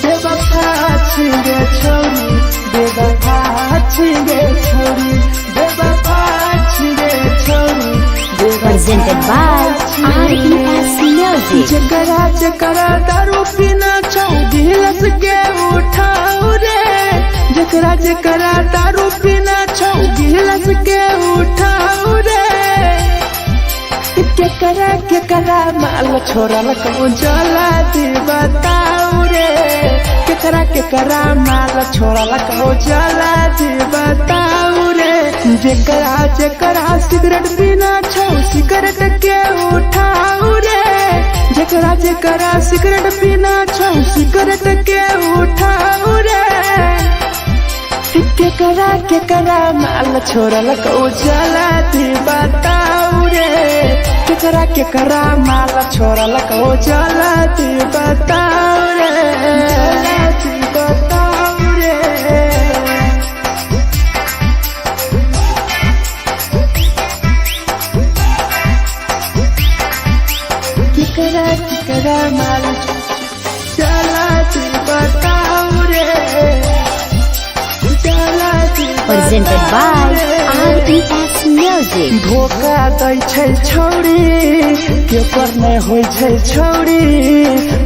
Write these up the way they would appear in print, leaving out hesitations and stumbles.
बेवफा छिगे छोरी, बेवफा छिगे छोरी, बेवफा छिगे छोरी। Presented by RES Music. जकरा जकरा दारू पीना छौ गिलस के उठाऊ रे, जकरा जकरा दारू पीना छौ गिलस के उठाऊ रे। केकरा केकरा माल छोड़ल कौ जला दी बताऊ रे, केकरा केकरा माल छोड़ल कौ जला दी बताऊ रे। जेकरा जेकरा सिगरेट पीना छौ सिगरेट के उठाऊ रे, जेकरा जेकरा सिगरेट पीना छौ सिगरेट के उठाऊ रे। केकरा केकरा माल छोड़ल कौ जला दी बताऊ रे, केकरा केकरा माल छोड़ल कौ जला दी बताऊ रे, जला दी बताऊ रे। केकरा केकरा माल जला दी बताऊ रे, जला दी Presented by बताऊ रे। RES Music. धोखा दै छै छौरी, केकर नै होइ छै छौरी,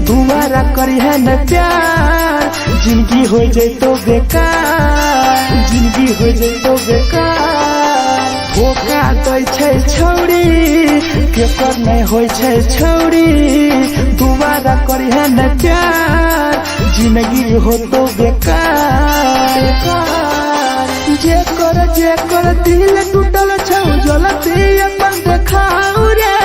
दुबारा करिहे न प्यार, जिंदगी हो जैतो बेकार, जिंदगी हो जैतो बेकार। धोखा दै छै छौरी, केकर नै होइ छै छौरी, दुबारा करिहे न प्यार, जिंदगी होतो बेकार। जेकर जेकर दिल टूटल छौ जलती अपन देखाऊ रे,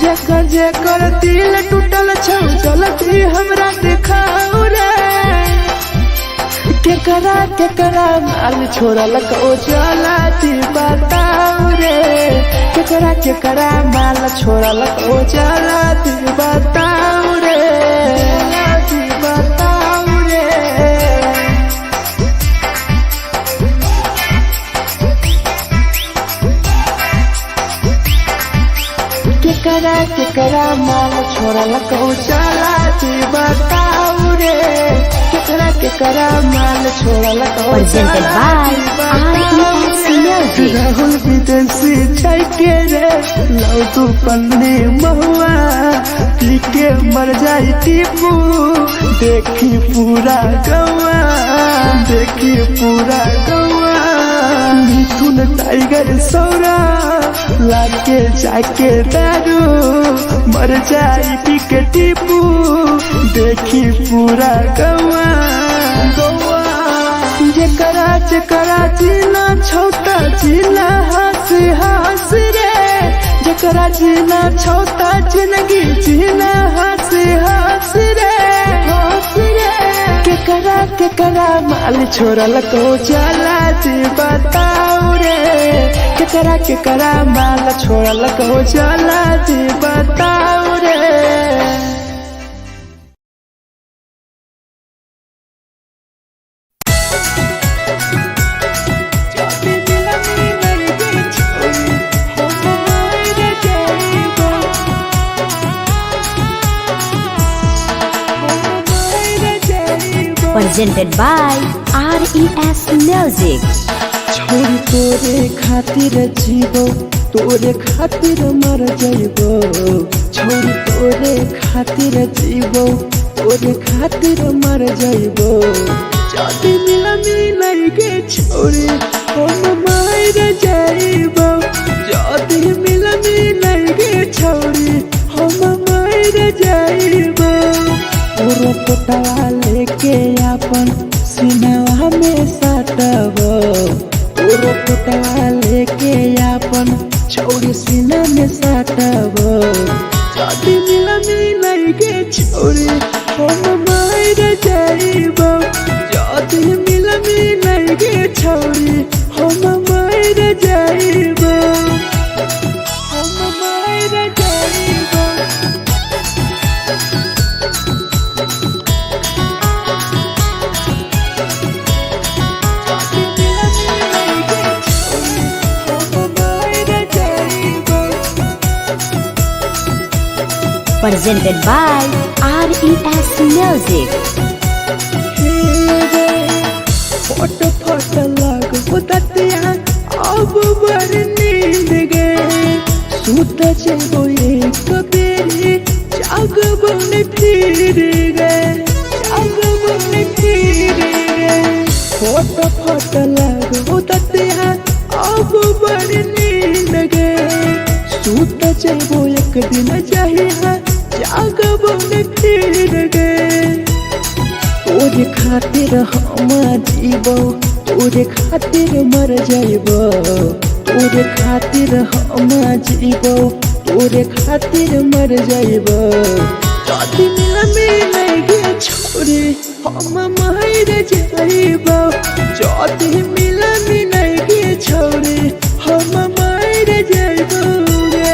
जेकर जेकर दिल टूटल छौ जलती हमरा देखाऊ रे। केकरा केकरा माल छोड़ल कौ जला दी बताऊ रे, केकरा केकरा माल छोड़ल कौ जला दी बताऊ रे, जला दी बताऊ रे। केकरा केकरा माल छोड़ल कौ जला दी बताऊ रे, केकरा केकरा माल छोड़ल कौ Presented जला by दी बताऊ RES रे। Music. Rahul विदेशी जाके रे लव तू पन्नी महुआ, पी के मर जाई टीपू देखी पूरा गौआ, देखी पूरा गौआ। मिथुन टाइगर सौरा लाके जाके दारू मर जाई पी के टीपू देखी पूरा गौआ गौआ। जेकरा जेकरा जीना छौता जीना हंस हंस रे, जेकरा जीना छौता जिंदगी जीना हंस हंस रे, हंस रे। केकरा केकरा माल छोड़ल कौ जला दी बताऊ रे, केकरा केकरा माल छोड़ल कौ जला दी बताऊ रे। Presented by RES Music. छोरी तोरे खातिर जीवो, तोरे खातिर मर जइबो, छोरी तोरे खातिर जीवो, तोरे खातिर मर जइबो। जदी मिलनी नहीं छोरी हम मर जइबो, जदी मिलनी नहीं छोरी हम मर जइबो। पूरा पोटवा लेके अपन सिनवा में सटबो, पूरा पोटवा लेके अपन छौरी सीना में सटबो। जदी मिलनी नहीं छोरी हम मर जइबो, जदी मिलनी नहीं छोरी हम मर जइबो, हम मर जइबो। जदी मिलनी नहीं छोरी Presented by RES Music. फोट फोट लग दतिया अब बड़ नींद गे सुत जेबो एक बेरी जागबो ने फिर गे जागबो ने फिर गे फोट फोट लग दतिया अब बड़ नींद गे सुत जेबो एक दिन जहिया जागबो ने फिर गे। तोरे खातिर हम जीबो तोरे खातिर मर जाइबो तोरे खातिर हम जीबो तोरे खातिर मर जाइबो। जदी मिल मिल छोरे हम मर जाइबो जदी मिल मिल छोरे हम मर जाइबो रे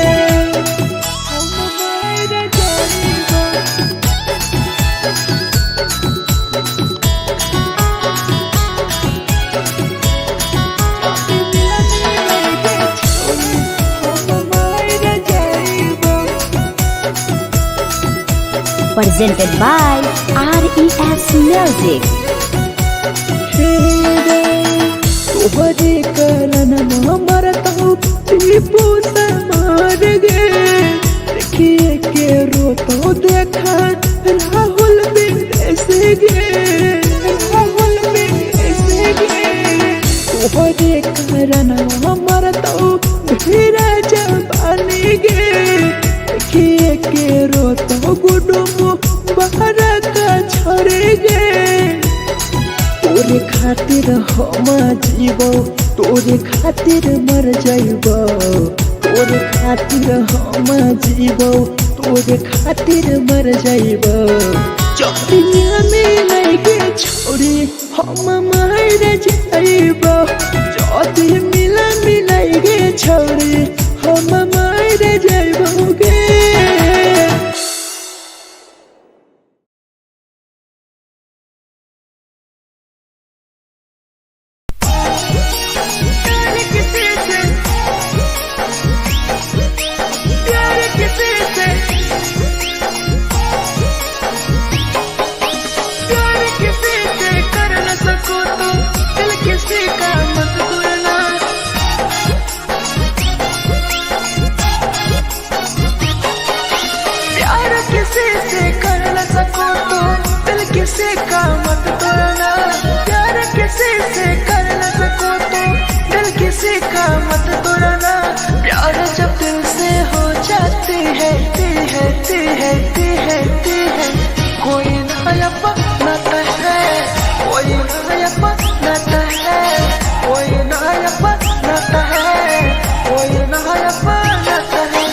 हम मर जाइबो। Presented by RES Music. तोहरे कारण मरतौ टीपू मार गे देखिए के रोतो देखा राहुल बिंदेश गे राहुल बिंदेश गे। तोहरे कारण मरतौ भीरा जबानी गे देखिए के रोतो गुडुमु बाहर का छोड़े गे। तोरे खातिर हम जीबो तोरे खातिर मर जाइबो तोरे खातिर हम जीबो तोरे खातिर मर जाइबो। जदी मिल के छोरे हम मर जाइबो जदी मिल के छोरे हम मर जाइबो गे। किसी का मत तोड़ना प्यार किसी से कर न सको तो दिल किसी का मत तोड़ना। प्यार जब दिल से हो जाती है ती है ती है ती है ती है कोई ना अपनाता है कोई ना अपनाता है कोई ना अपनाता है कोई ना अपनाता है।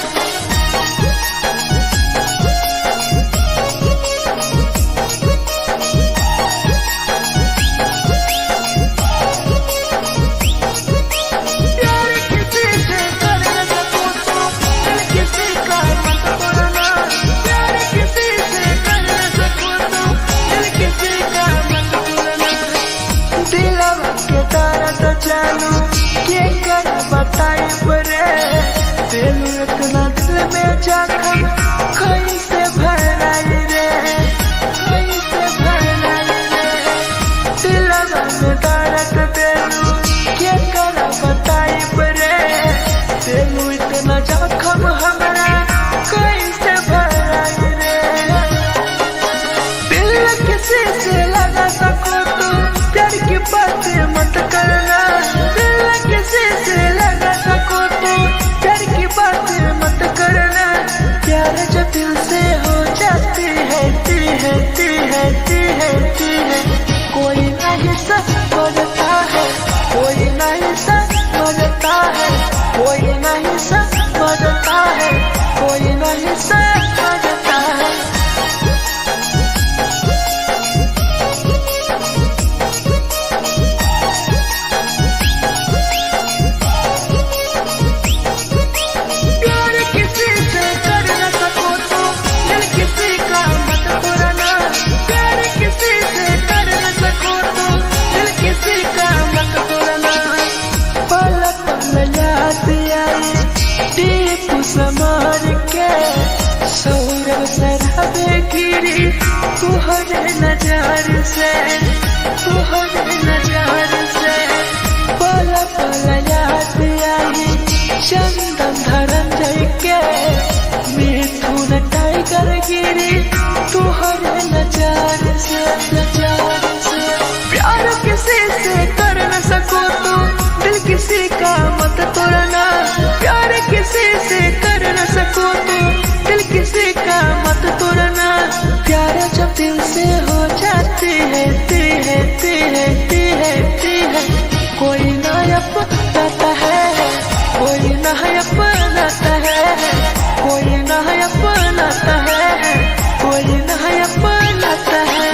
मत करना दिल किसी से लगा सको तो प्यार की बात मत करना। प्यार जो दिल से गिरी तुहरे नजर से, तुहरे नजर से। पल पल याद आई चंदन धरन जय के, मिथुन टाइगर गिरी तुहरे नजर से, नजर से। प्यार किसी से कर न सको तो दिल किसी का मत तोड़ना। प्यार किसी से कर न सको तो दिल किसी का मत तोड़ना। प्यार जब दिल से हो जाती है, ती है, ती है, ती है, ती है, कोई ना अपनाता है, कोई ना अपनाता है, कोई ना अपनाता है, कोई ना अपनाता है।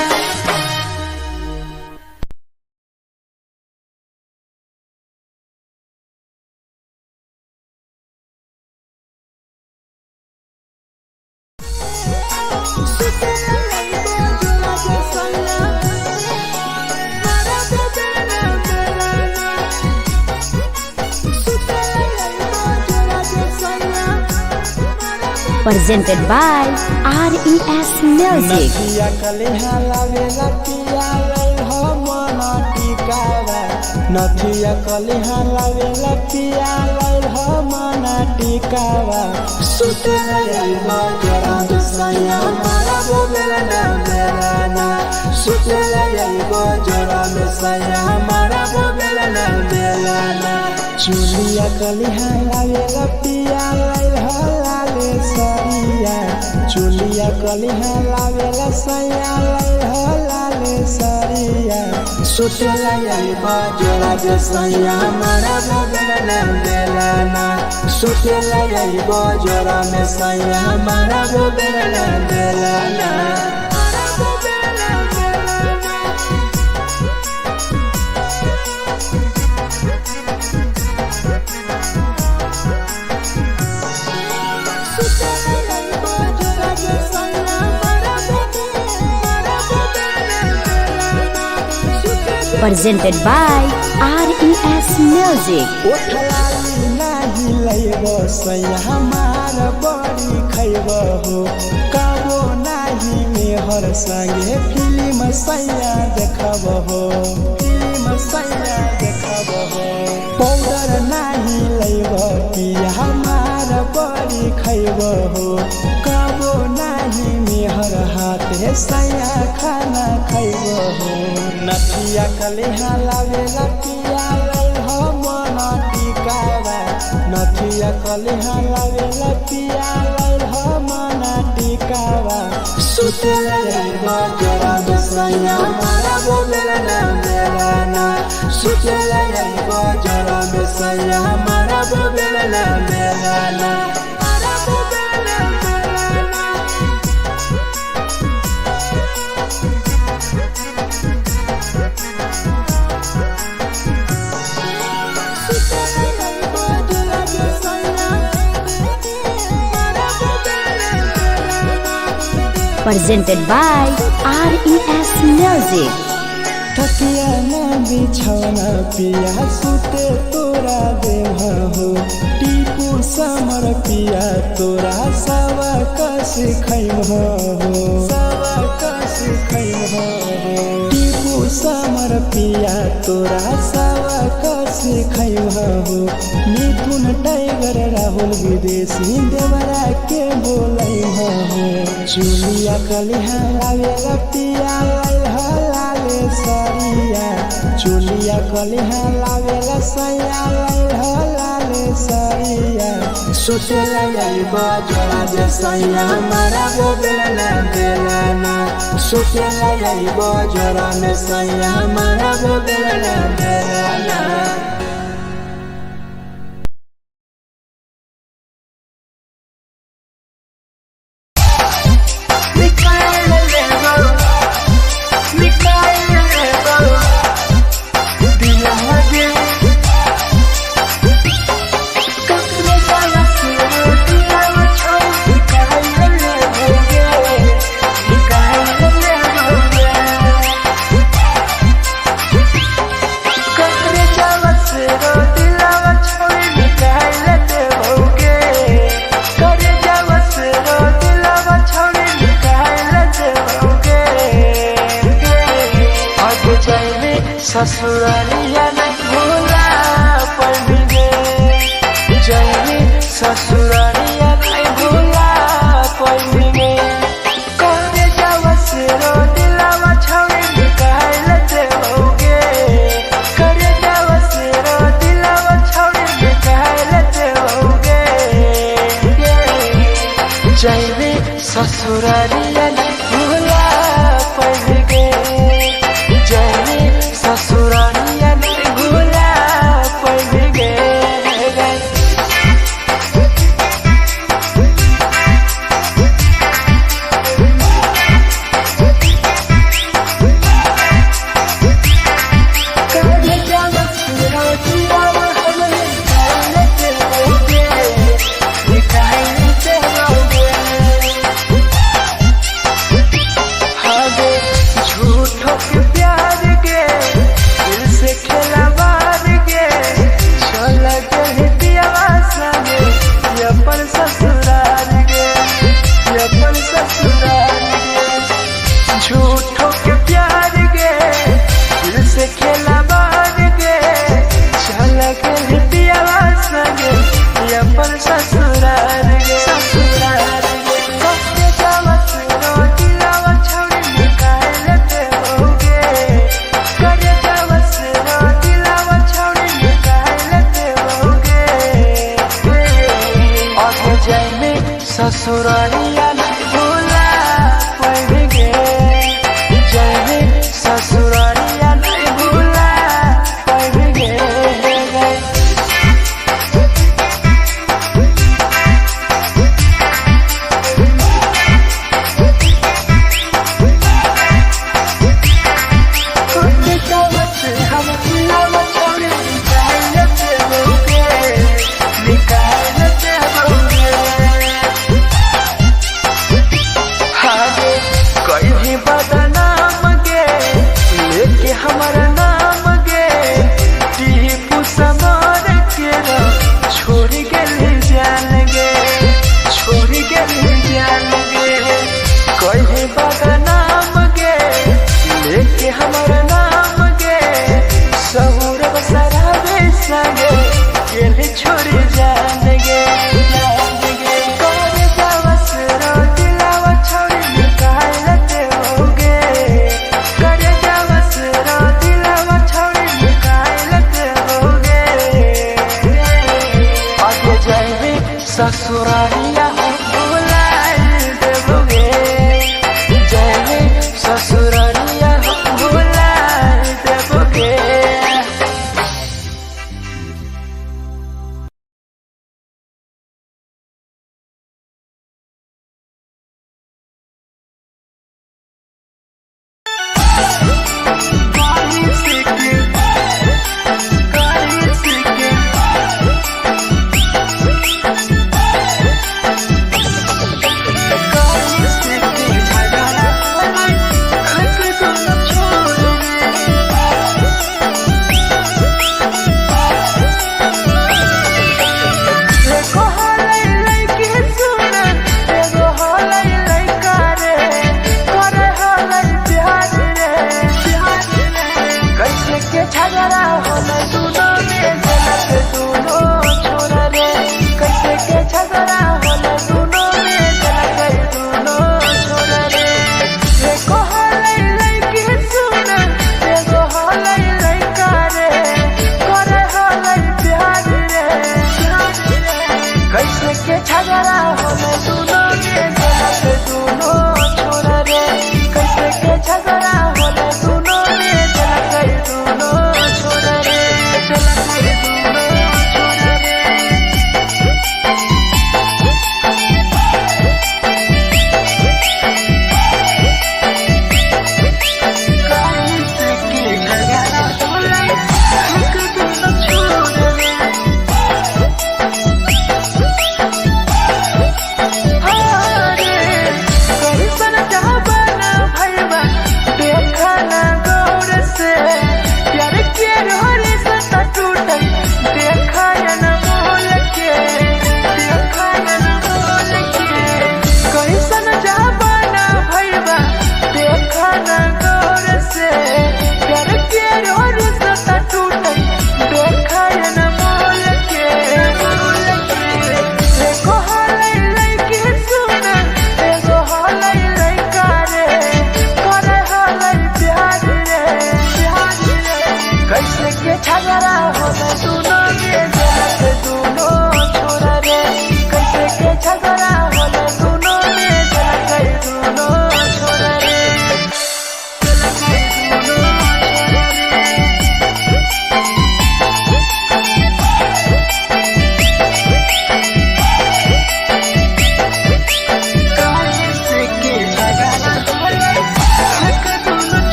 Presented by RES Music. नथिया कलेहा लावेला पिया लई हो मन टिकावा। नथिया कलेहा लावेला पिया लई हो मन टिकावा। सुतेला आइबो जोरा दुसैया मारा बोलेला ना मेरा ना। सुतेला आइबो जोरा दुसैया मारा बोलेला ना मेरा ना। चुलिया कलेहा लावेला पिया लई हो लाले सरिया। चुलिया कलिहा लावेला सैया लाई हो लाले सरिया। सुतेला आइबो जोरा जे सैया मारा बोलेला बेला ना। सुतेला आइबो जोरा में सैया मारा बोलेला बेला ना। Presented by RES Music. ओठलाली नाही लैब सैया हमार बड़ी खैब हो। कबो नाही मेहर संगे फिल्म सैया देखब हो, फिल्म सैया देखब हो। पाउडर नाही लैब पिया हमार बड़ी खैब हो। कबो नाही मेहर हाथे सैया खाना खैब हो। नथिया कलेहा लावेला पिया लाई हो मन टिकावा। नथिया कलेहा लावेला पिया लाई हो मन टिकावा। सुतेला आइबो जोरा दुसैया मारा बोलेला ना मेरा ना। सुतेला आइबो जोरा दुसैया मारा बोलेला ना मेरा ना। मारा बोलेला मेरा ना। Presented by RES Music. तकिया ना बिछौना पिया सुते तोरा देह हो। टीपू समर पिया तोरा सावा कस खैम हो, सावा कस खैम हो। टीपू समर पिया तोरा सावा कस खैम हो। मिथुन टाइगर राहुल विदेशी देवरा के बोलै हो। चुलिया कलिहा लावेला पिया लाई हो लाले सरिया। चुलिया कलिहा लावेला सैया लाई हो लाले सरिया। सुतेला आइबो जोरा जे सैया मारा बोलेला बेला ना। सुतेला आइबो जोरा में सैया मारा बोलेला बेला ना। निकाल आगे जाइबे ससुरारिया नहीं भूला पैबे, जाइबे ससुरारिया नहीं भूला पैबे। करे जावा से रो दिलावा छौड़ी निकाल देवोगे, करे जावा से रो दिलावा छौड़ी निकाल देवोगे। जाइबे ससुरारिया नहीं भूला पैबे, जाइबे ससुरारिया नहीं भूला पैबे। करे जावा से रो दिलावा हमरे निकाल देवोगे, निकाल देवोगे। हागे झूठो के प्यार के दिल से खेलवार के, चल गए पियावा संगे ये अपन ससुराल गे, ये अपन ससुराल गे। झूठो के प्यार के दिल से खेलवार के, चल गए पियावा संगे ये अपन ससुराल गे, ससुराल गे। कहे जावा से रोटी लावा छौड़ी निकाल देवोगे, करे जावा से रोटी लावा छौड़ी निकाल देवोगे। आगे जाइबे ससुरारिया नहीं भूला पैबे, जाइबे ससुरारिया नहीं भूला पैबे। करे जावा से हम दिलावा छौड़ी निकाल देवोगे, निकाल देवोगे। हागे कहीं बदनाम गे लेके हमारा नाम गे, टीपू समार के रो छोड़ के जान गे, छोड़ के जान गे। कहीं बदनाम गे लेके हमारा नाम गे, सहूर बसरा संगे गेल छोड़ जान गे, जान गे। करे जावा से रोटी लावा छौड़ी निकाल देवोगे, करे जावा से रोटी लावा छौड़ी निकाल देवोगे। आगे जाइबे ससुरारिया भुलाए देवोगे, जाइबे ससुरारिया भुलाए देवोगे। झगड़ा होले दुनो में जनक दुनो छोरा रे, कैसे के झगड़ा होले दुनो में जनक दुनो छोरा रे। एगो होले लइकी सुन, एगो होले लइका रे, करे होले प्यार रे, कैसे के झगड़ा होले दुनो में जनक दुनो छोरा रे, कैसे के झगड़ा होले दुनो में जनक दुनो छोरा।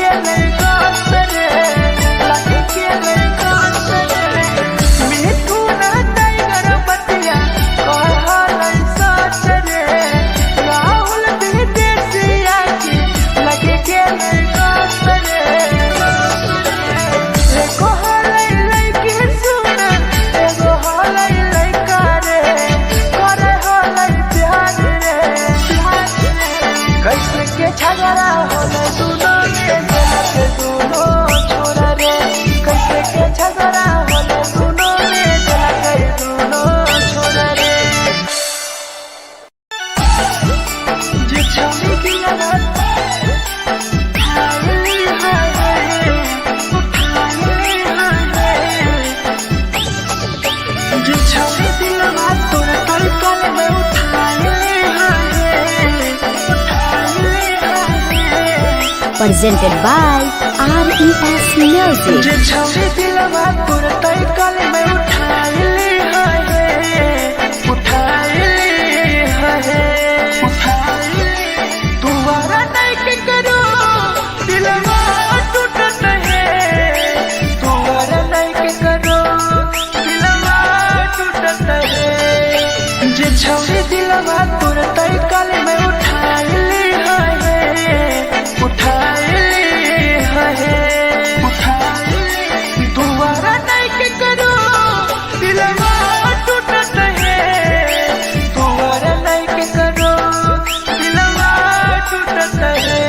गेलै गस रे, लगे गेलै गस रे। मिथुन टाइगर बतिया कहलै सच रे, राहुल विदेशिया के लगे गेलै गस रे। एगो हलै लैकी सुन, एगो हलै लैका रे, करे हलै प्यार रे। कैसे के झगड़ा होलै दुनो रे, के दुनो छोरा रे। कैसे के झगड़ा होलै दुनो रे, के दुनो छोरा रे। जे छौरी दिलवा उठाइली हाय, उठाइली हाय। जे छौरी दिलवा तोरा तल कल में उठाइली हाय, उठाइली हाय। Presented by RES Music. जे छौरी दिलवा तोरा तल कल में उठाइली हाय, उठाइली हाय, उठाइली। तुम्हारा नहीं के करो दिलवा टूटत है, तुम्हारा नहीं के करो दिलवा टूटत है। जे छौरी दिलवा तोरा तल कल में उठाइली हाय, उठाइली हाय, उठाइली। तुम्हारा नहीं के करो दिलवा टूटत है, तुम्हारा नहीं के करो दिलवा टूटत है।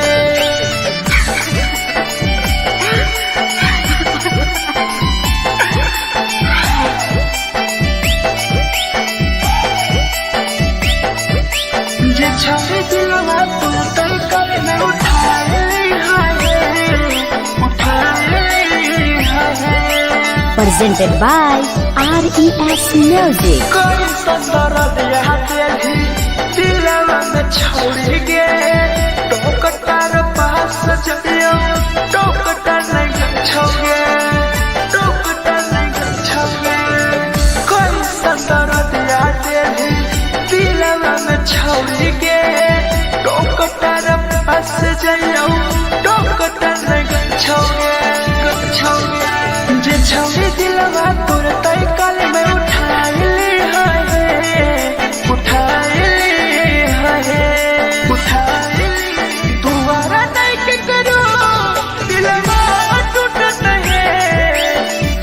जे छौरी दिलवा तोरा तल कल में उठाइली हाय, उठाइली हाय। Presented by RES Music. कोई दर्द यहाँ तेरी दिलवा में छोड़ गे, टोकटार पास जइयो टोकटार नहीं छोगे, टोकटार नहीं छोगे। कोई दर्द यहाँ तेरी दिलवा में छोड़ गे, टोकटार पास जइयो टोकटार नहीं छोगे, छोगे। जे छौरी दिलवा तोरा तल कल में उठाइली हाय, उठाइली हाय, उठाइली। तुम्हारा नहीं के करो दिलवा टूटत है,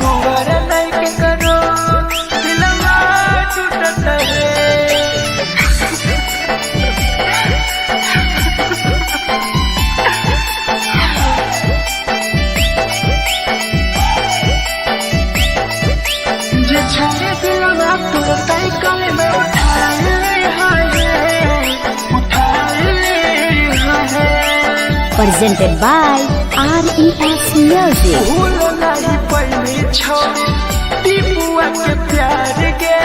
तुम्हारा नहीं के करो दिलवा टूटत है। जे छौरी दिलवा तोरा तल कल में उठाइली हाय, उठाइली हाय। Presented by RES Music. भूल नहीं पैली छौरी टीपुआ के प्यार गे,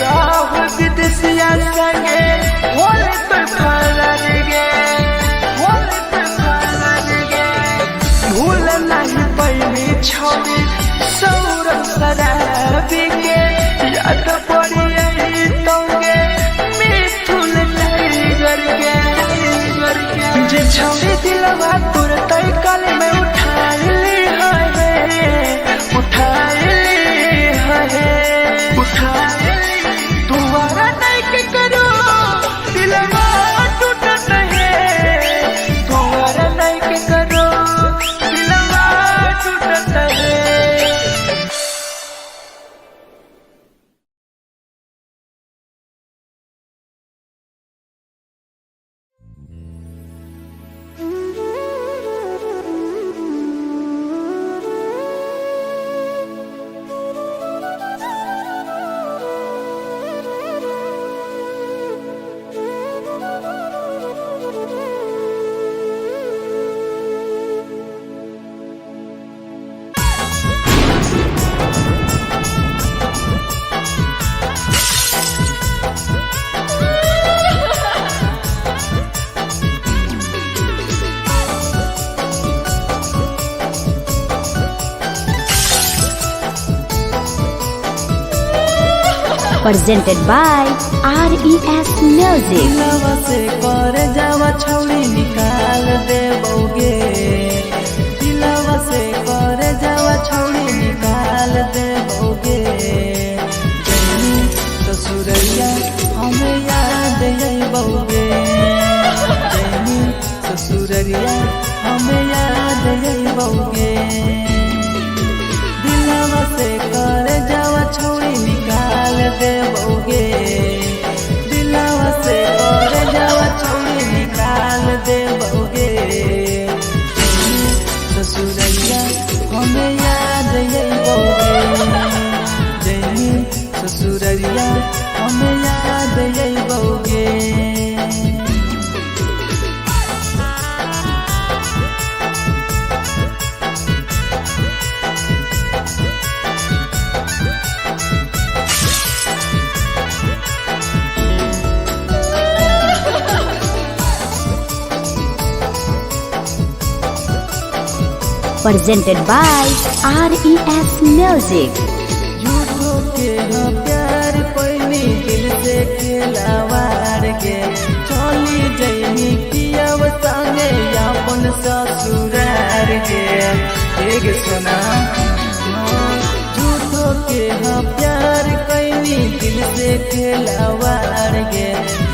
राहुल विदेशिया संगे होले तो फरार गे, होले तो फरार गे। भूल नहीं पैली छौरी सौरभ शराबी के, याद पड़ी आई तोगे मिथुन टाइगर के, टाइगर के। जे छौरी दिलवा तोरा तल कल में उठाइली हाय, उठाइली हाय, उठाइली। तुम्हारा नहीं के करो दिलवा टूटत है, तुम्हारा नहीं के करो दिलवा टूटत है। Presented by RES Music. दिलवा से कर जावा छौड़ी निकाल दे बौगे। अइबौगे। दिलवा से कर जावा छौड़ी निकाल देबौगे। दिलवा से कर जावा छौड़ी निकाल देबौगे। ससुरैया हमें याद अइबौगे। जैनी ससुरैया हमें याद अइबौगे। Presented by RES Music. झूठो के हम प्यार पैनी दिल से खेलावार के चली जैनी किया संगे अपन ससुरार के। एक सुना झूठो के हम प्यार कैनी दिल से खेलावार के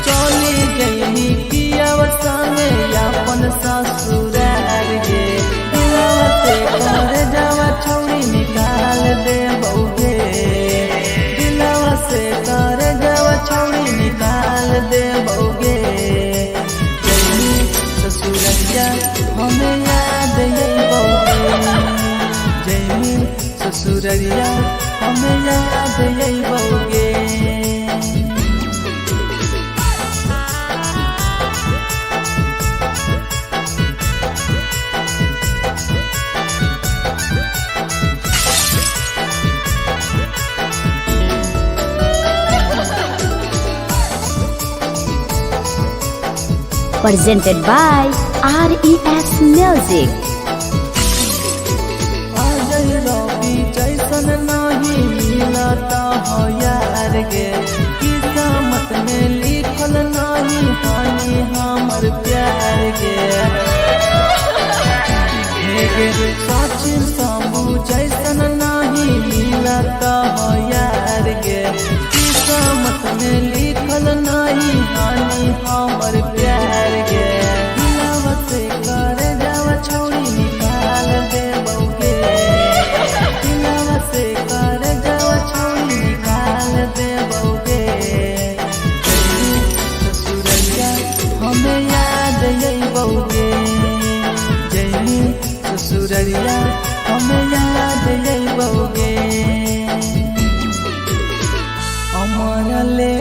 चली जैनी किया संगे अपन ससुरार के। दिलवा से कर जावा छौड़ी निकाल दे बौगे। दिलवा से कर जावा छौड़ी निकाल दे बौगे। जैनी ससुरैया हमें याद अइबौगे। जैनी ससुरैया हमें याद अइबौगे। Presented by RES Music. Ajay रवि जैसन नहीं मिलता हो यार गे। किस्मत में लिखल नहीं हानि हमर प्यार गे। सचिन शंभू जैसन नहीं मिलता हो यार गे। किस्मत में लिखल नहीं हानि हमर प्यार गे। दिलवा से कर जावा छौड़ी निकाल देबौगे। दिलवा से कर जावा छौड़ी निकाल देबौगे। ससुरैया हमें याद अइबौगे। जैनी ससुरैया हमें याद अइबौगे। अमर ले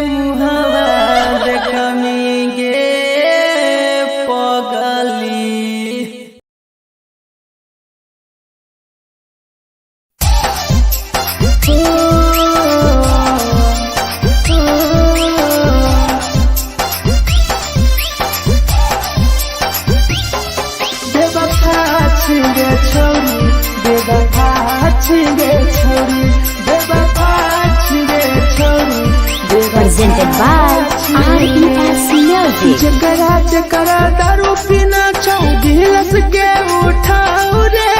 मुहावा देखमी गे पगली। बेवफा छिंगे छोरी, बेवफा छिंगे छोरी, बेवफा छिंगे छोरी, बेवफा Presented by छिंगे। RES Music. जकरा जकरा दारू पीना छौ गिलस के उठाऊ रे।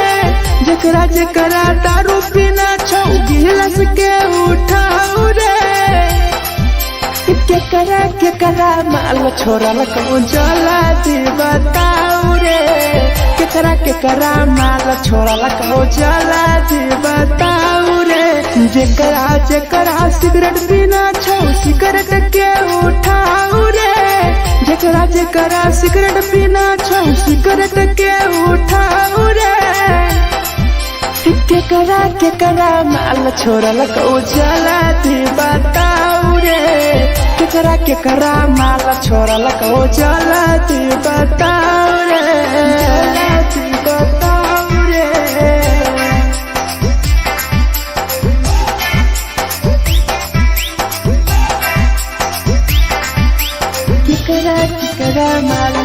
जकरा जकरा दारू पीना छौ गिलस के उठाऊ रे। केकरा केकरा माल छोरा लकौ जला दी बताऊ रे। केकरा केकरा माल छोरा लकौ जला दी बताऊ रे। जेकरा जेकरा सिगरेट पीना छौ सिगरेट के उठाऊ रे। जेकरा जेकरा सिगरेट पीना छौ सिगरेट के उठाऊ रे। केकरा केकरा माल छोरा लकौ जला दी बताऊ रे। केकरा केकरा माल छोरा लकौ जला दी बताऊ रे। जला दी बताऊ रे। केकरा केकरा माल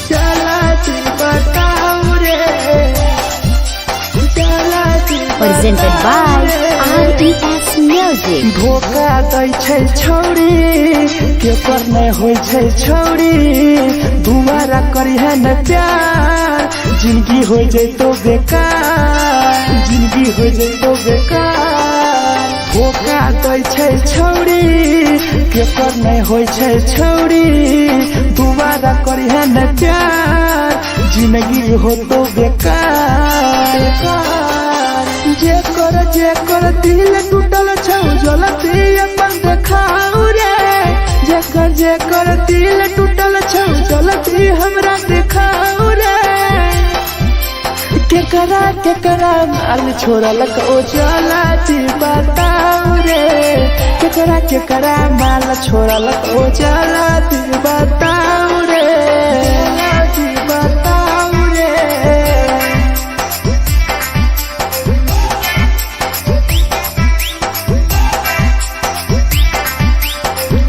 जला दी बताऊ रे। जला दी Presented by बताऊ रे। RES Music. धोखा दै छै छौड़ी केकर नै होइ छै छौड़ी। दुबारा करिहे न प्यार जिंदगी हो जैतो बेकार। जिंदगी हो जैतो बेकार। धोखा दै छै छौड़ी केकर नै होइ छै छौड़ी। दुबारा करिहे न प्यार जिंदगी हो तो बेकार। जेकर जेकर दिल टूटल छौ जलती अपन देखाऊ रे, जेकर जेकर दिल टूटल छौ जलती हमरा देखाऊ रे। केकरा केकरा माल छोड़लक ओ जलाती बताऊ रे, केकरा केकरा माल छोड़लक ओ जलाती बताऊ रे, जलाती बताऊ रे।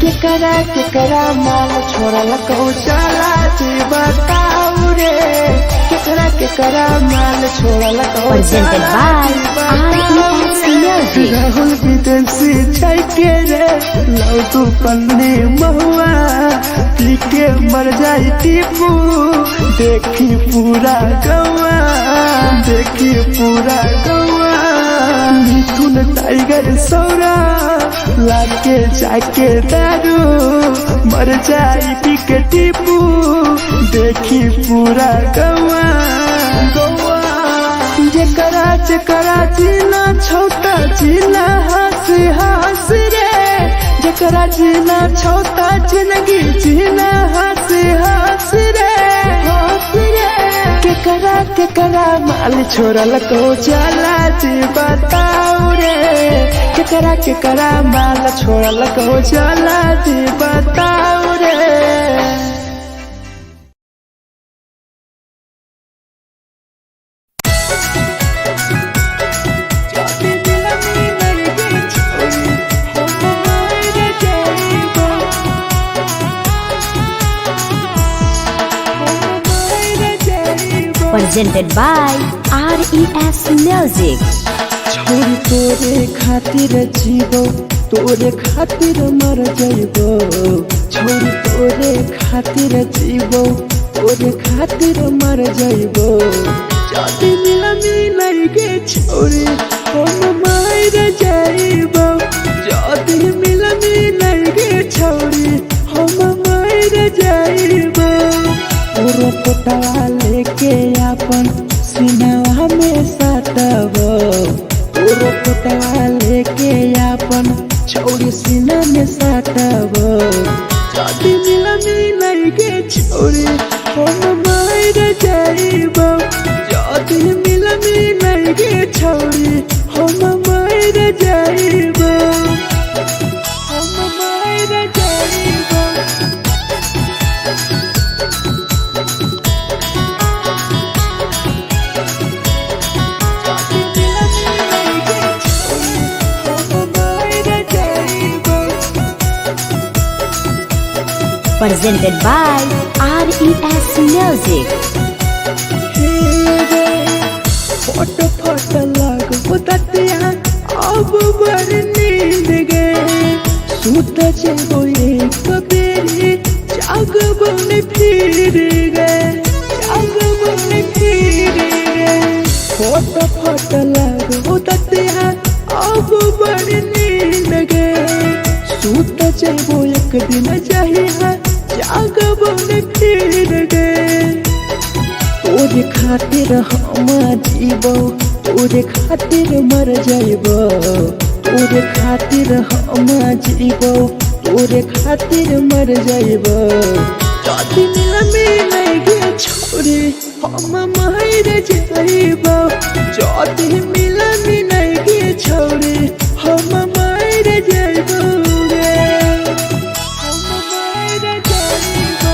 केकरा केकरा माल छोड़लक ओ जलाती बताऊ रे, केकरा केकरा माल छोड़लक ओ Presented by RES Music. Rahul विदेशी के रे लव तू पन्ने महुआ पी के मर जाई टीपू, देखी पूरा गौआ, देखी पूरा गौआ। मिथुन टाइगर सौरा लाके जाके दारू मर जाई पी के टीपू, देखी पूरा गौआ गौआ। जेकरा जेकरा जीना छोटा जीना हंस हंस रे, जेकरा जीना छोटा जिंदगी जीना हंस हंस रे, हंस रे। केकरा केकरा माल छोड़लक ओ जलाती बताऊ रे, केकरा केकरा माल छोड़लक ओ जलाती बताऊ रे। Presented by RES Music. छोरी तोरे खातिर जीवो, तोरे खातिर मर जाइबो, छोरी तोरे खातिर जीवो, तोरे खातिर मर जाइबो। जदी मिलनी लगे छोरी हम मर जाइबो, जदी मिलनी लगे छोरी हम मर जाइबो। तोरो पोटवा लेके अपन सिनवा में सटबो, तोरो पोटवा लेके अपन छौरी सीना में सटबो। जदी मिलनी लगे छौरी हम मर जाइबो, जदी मिलनी लगे छौरी हम मर जाइबो, हम मर जाइबो। Presented by RES Music. Photo photo लागो दतिया अब बड़ नींद गे, सुत जेबो एक बेरी जागबो ने फिर गे, जागबो ने फिर गे। फोटो फोटो लागो दतिया अब बड़ नींद गे, सुत जेबो एक दिन जहिया जागबो ने फिर गे। तोरे खातिर हम जीबो, तोरे खातिर मर जाइबो, तोरे खातिर हम जीबो, तोरे खातिर मर जाइबो। जदी मिलनी लगे छोरी हम मर जाइबो, जदी मिलनी लगे छोरी हम मर जाइबो रे, हम मर जाइबो।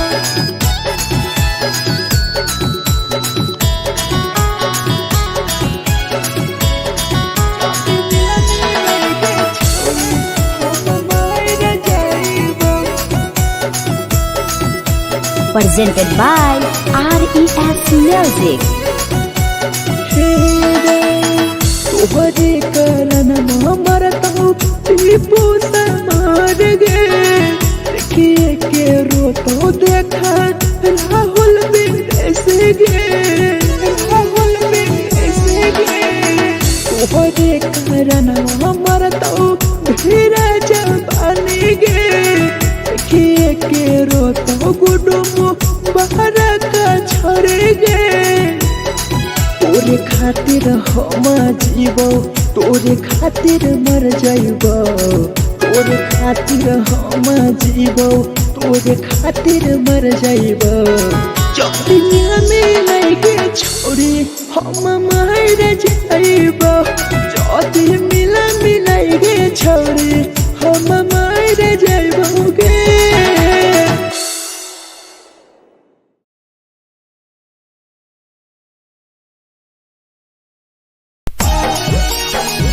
Presented by RES Music. तोहरे कारण मरतौ टीपू मार गे, देखिए के रोतो देखा राहुल विदेश गे, राहुल विदेश गे। तोहरे कारण मरतौ धीरज बन गे, देखिए के रोतो गुडुम बाहर का छोड़े गे। तोरे खातिर हम जीवो, तोरे खातिर मर जाइबो, तोरे खातिर हम जीवो, तोरे खातिर मर जाइबो। चौड़िया में लगे छोड़ी हम मर जाइबो, चौथी मिला मिलाएगे छोड़ी हम मर जाइबो गे।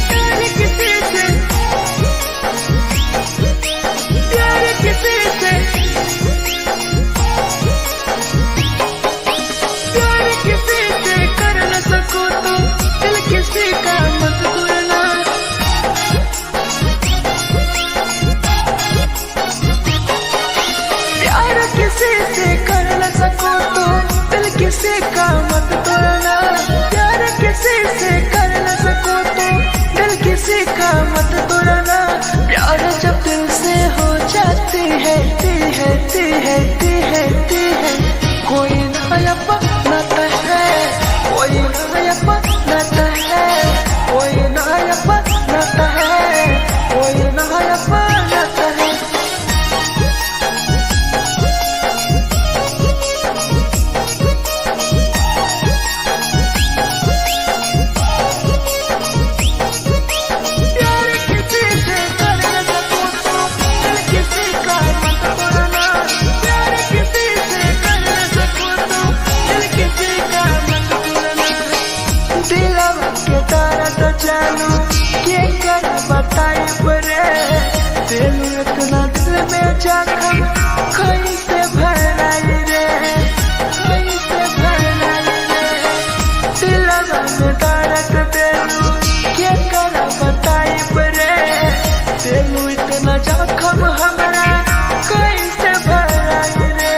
प्यार किसी से, प्यार किसी से, प्यार किसी से कर न सको तो दिल किसी का मत तोड़ना। प्यार किसी से कर न सको तो दिल किसी का मत तोड़ना। प्यार किसी से कर न सको तो दिल किसी का मत तोड़ना। प्यार जब दिल से हो जाती है, ती है, ती है, ती है, ती है, कोई ना अपनाता है, कोई ना अपनाता है, कोई ना अपनाता है, कोई ना अपनाता है। प्यार किसी से कर न सको तो दिल किसी का मत तोड़ना। प्यार किसी से कर न सको तो दिल किसी का मत तोड़ना। दिलवा के तारा तो चालू के कर बताए परे, दिल इतना दिल में जख्म कैसे भराई रे, कैसे भराई रे। दिलवा में दर्द देलू के कर बताई परे, दिल इतना जख्म हमरा कैसे भराई रे।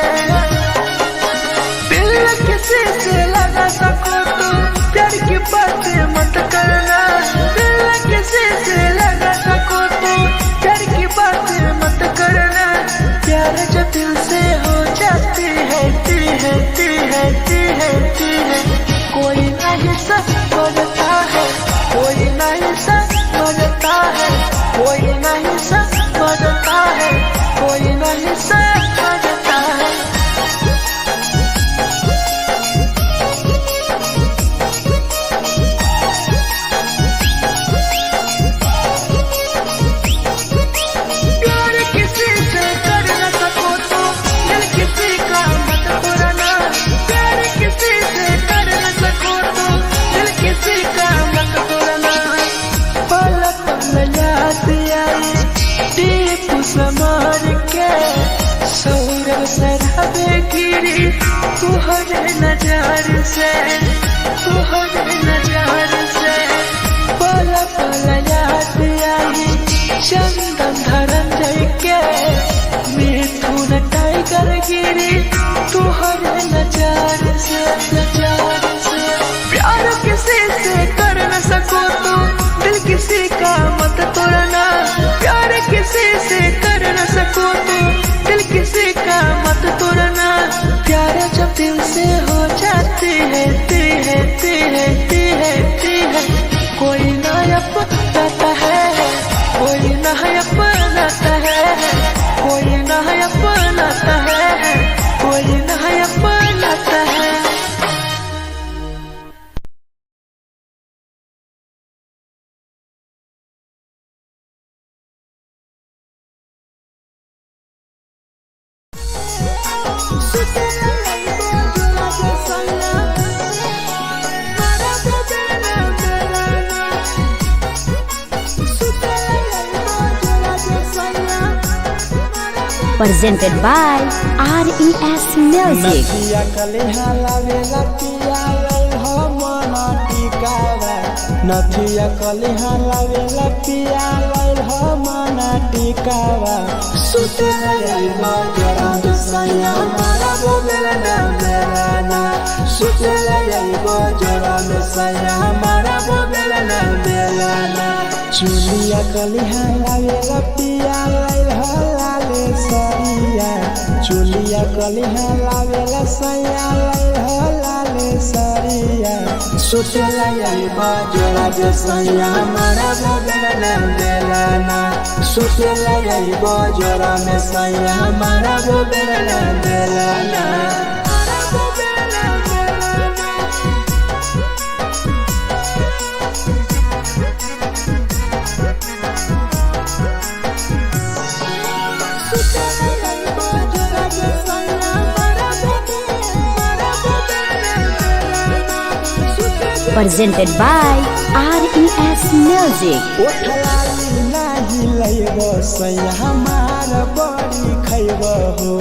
दिल किसी से लगा सको तो प्यार की बातें मत करना। दिल किसी से लगा सको तो प्यार की बातें मत करना। प्यार जो दिल से हो जाती है, ती है, ती है, ती है, ती है, कोई नहीं समझता है, कोई नहीं समझता है, कोई नहीं समझता है, कोई नहीं समझता है। प्यार किसी से कर न सको तो दिल किसी का मत तोड़ना। प्यार किसी से कर न सको तो दिल किसी का मत तोड़ना। पल पल याद आई दीप समार के, सौरभ सराबे गिरी तुहरे नजर से, तुहरे नजर से। पल पल याद आई चंदन धरंजय के, मिथुन टाइगर गिरी तुहरे नजर से, नजर से। प्यार किसी से कर न सको तो दिल किसी का मत तोड़ना। प्यार किसी से कर न सको तो दिल किसी का मत तोड़ना। प्यार जब दिल से हो जाती है, ती है, ती है, ती है, ती है, कोई ना अपनाता है, कोई ना अपनाता है, कोई ना अपनाता है, कोई ना अपनाता है। Presented by RES Music. नथिया कलेहा लावेला पिया लई हो मन टिकावा, नथिया कलिहा लावेला पिया लाइल हमना टिकावा। सुतेला आइबो जोरा में सैया मारा बेलना बेलना। सुतेला आइबो जोरा में सैया मारा बेलना बेलना। चुलिया कलिहा लावेला पिया लाइल हलाले सरिया। चुलिया कलिहा लावेला सैया लाइल हलाले सरिया। सुतेला आइबो जोरा में सैया मारा बेलना बेलना। सुतेला आइबो जोरा में सैया मारा बेलना बेलना। Presented by RES Music. ओठलाली नाही लैब सैया हमार बड़ी खैब हो।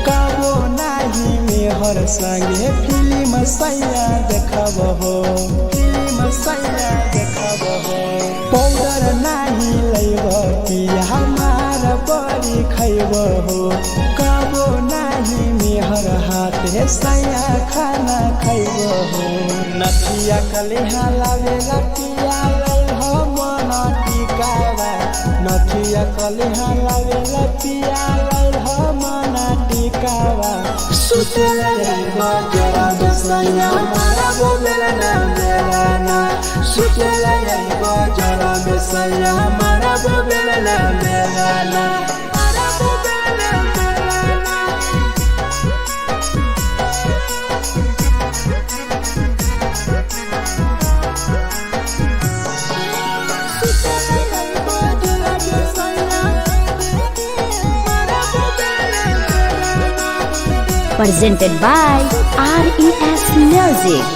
कबो नाही मेहर संगे फिल्म सैया देखब हो। फिल्म सैया देखब हो। पाउडर नाही लैब पिया हमार बड़ी खैब हो। कबो नाही मेहर हाथे सैया खाना खैब हो। नथिया कलिहा लावेला पिया लाइल हमन टिकावा। नथिया कलिहा लावेला पिया लाइल हमन टिकावा। सुतेला आइबो जोरा में सैया मारा बेलना बेलना। सुतेला आइबो जोरा में सैया मारा बेलना बेलना। Presented by RES Music.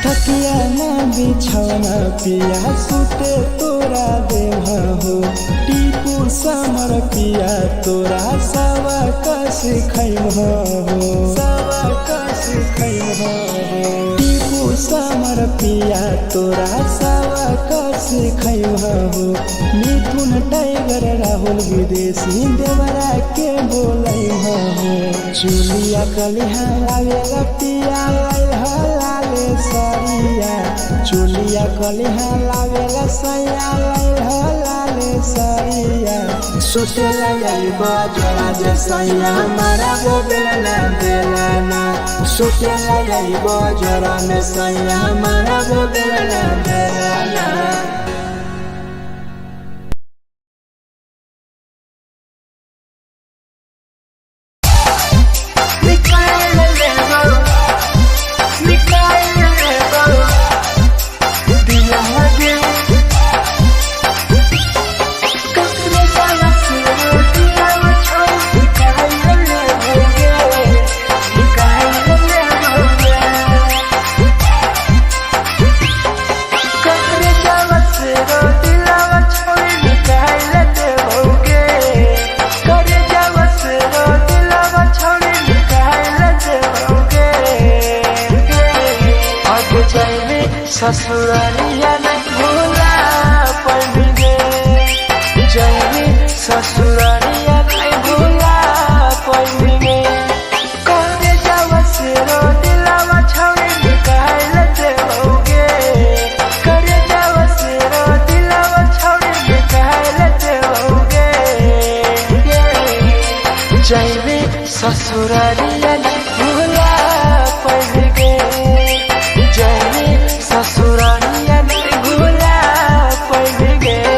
थकिया ना बिछौना पिया सुते तोरा देह हो। टीपू समर पिया तोरा सवा कस खैम हो। सवा कस खैम हो। टीपू समर पिया तोरा सवा कस खैम हो। मिथुन टाइगर राहुल विदेशी देवरा के बोलै हो। चुलिया कलिहा लावेला पिया लाइल हलाले सरिया। चुलिया कलिहा लावेला सैया लाइल हलाले सरिया। सुतेला आइबो जोरा जे सैया मारा बेलना बेलना। सुतेला आइबो जोरा में सैया मारा बेलना बेलना। ससुरालिया नहीं भूला पड़गे जैवी ससुरालिया नहीं भूला पड़गे। करे जावा से रोटी लावा छौड़ी निकाल देवोगे। करे जावा से रोटी लावा छौड़ी निकाल देवोगे। जैवी ससुरालिया नहीं भूला पड़गे। जैवी ससुरालिया नहीं भूला पड़ गए।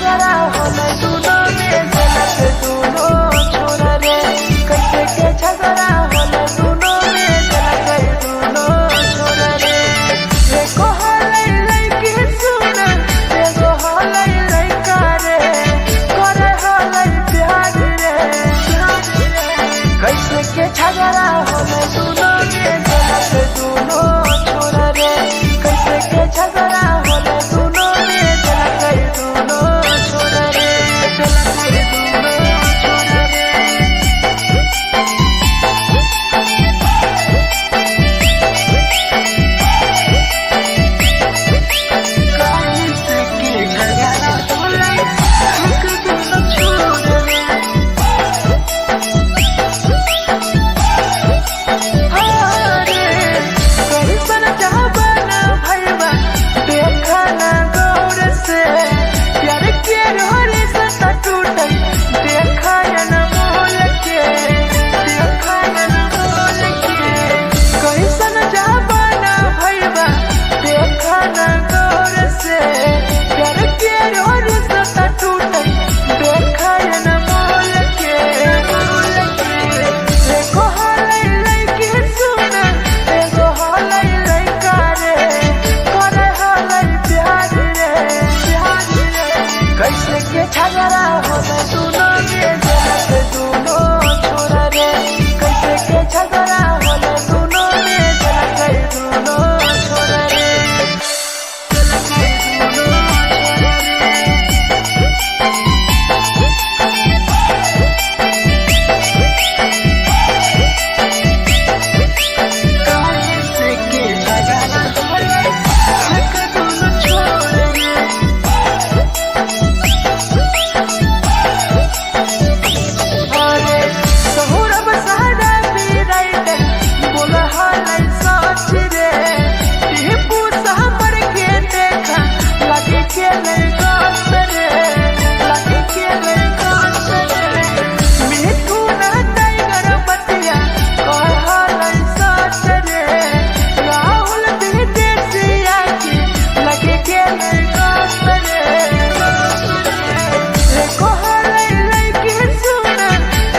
झगड़ा होले दोनों में देलक दोनों छोरा रे। कैसे के झगड़ा होले दोनों में देलक दोनों छोरा रे। एको हलै लइकी सुन, एगो हलै लइका रे, करे हलै प्यार रे। कैसे के झगड़ा होले दोनों में देलक दोनों छोरा रे। कैसे के झगड़ा होले दोनों में देलक दोनों छोरा रे, देलक दोनों छोरा रे। कैसे के झगड़ा होले देलक दोनों छोरा रे। अरे कैसन जमाना भइबा देखा ना गौर से, प्यार के रोरे से टूटल देखा ना मोल के, देखा ना मोल के। कैसन जमाना भइबा देखा ना गौर से, प्यार के रोरे से टूटल देखा ना मोल के, मोल के। एको हलै लइकी सुन, एगो हलै लइका रे, करे हलै प्यार रे, प्यार रे। कैसे के झगड़ा होले दोनों में देलक दोनों छोरा रे। कैसे के झगड़ा होले दोनों में देलक दोनों छोरा रे, देलक दोनों छोरा रे। कैसे के झगड़ा होले देलक दोनों छोरा रे। अरे सहुरब सहरा पीराइट बोल हलै सच रे, टिपू सहमर के देखा लगे के लै गाछ रे, लगे के लै गाछ रे। मिठू ना टाइगर बतिया कह हलै सच रे, राहुल विदेशिया के लगे के लै गाछ रे। एको हलै लइकी सुन,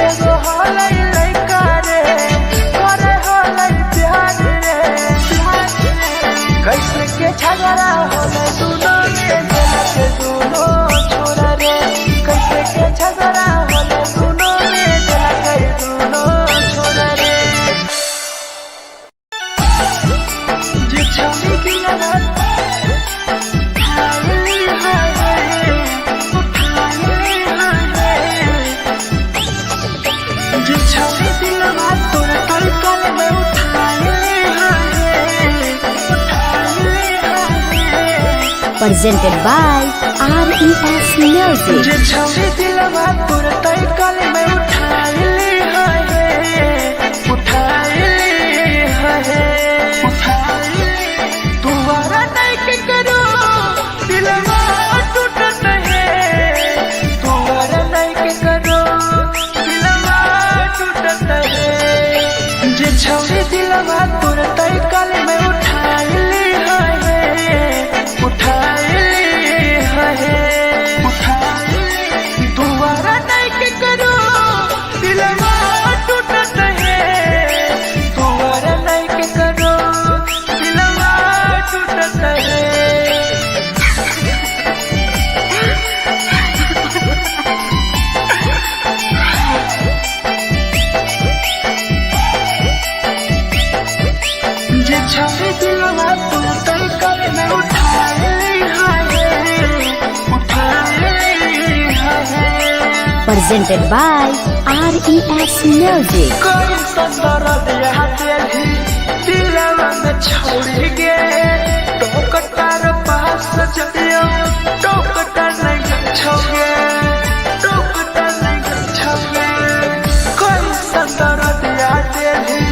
एगो हलै लइका रे, करे हलै प्यार रे, प्यार रे। कैसे के झगड़ा होले दोनों में देलक दोनों छोरा रे। कैसे के झगड़ा होले दोनों में देलक दोनों छोरा रे। जे छौरी दिलवा उठाइली हाय, उठाइली हाय। जे छौरी दिलवा तोर तलकल में उठाइली हाय, उठाइली हाय। Presented by RES Music. जे छौरी दिलवा तोर तलकल में उठाइली हाय, उठाइली हाय, उठाइली। दोबारा नहीं के करो दिलवा टूटत है, दोबारा नहीं के करो दिलवा टूटत है। जे छौरी दिलवा तोर तलकल में उठाइली हाय, उठाइली हाय, उठाइली। दोबारा नहीं के करो दिलवा टूटत है, दोबारा नहीं के करो दिलवा टूटत है। जे छौरी दिलवा तोर तलकल में उठाइली हाय, उठाइली हाय। Presented by RES Music. कोई दर्द यहाँ दिल दिलवा में छोड़ गे, टोकटार पास जइयो टोकटा नहीं छोगे, टोकटा नहीं छोगे। कोई दर्द यहाँ दिल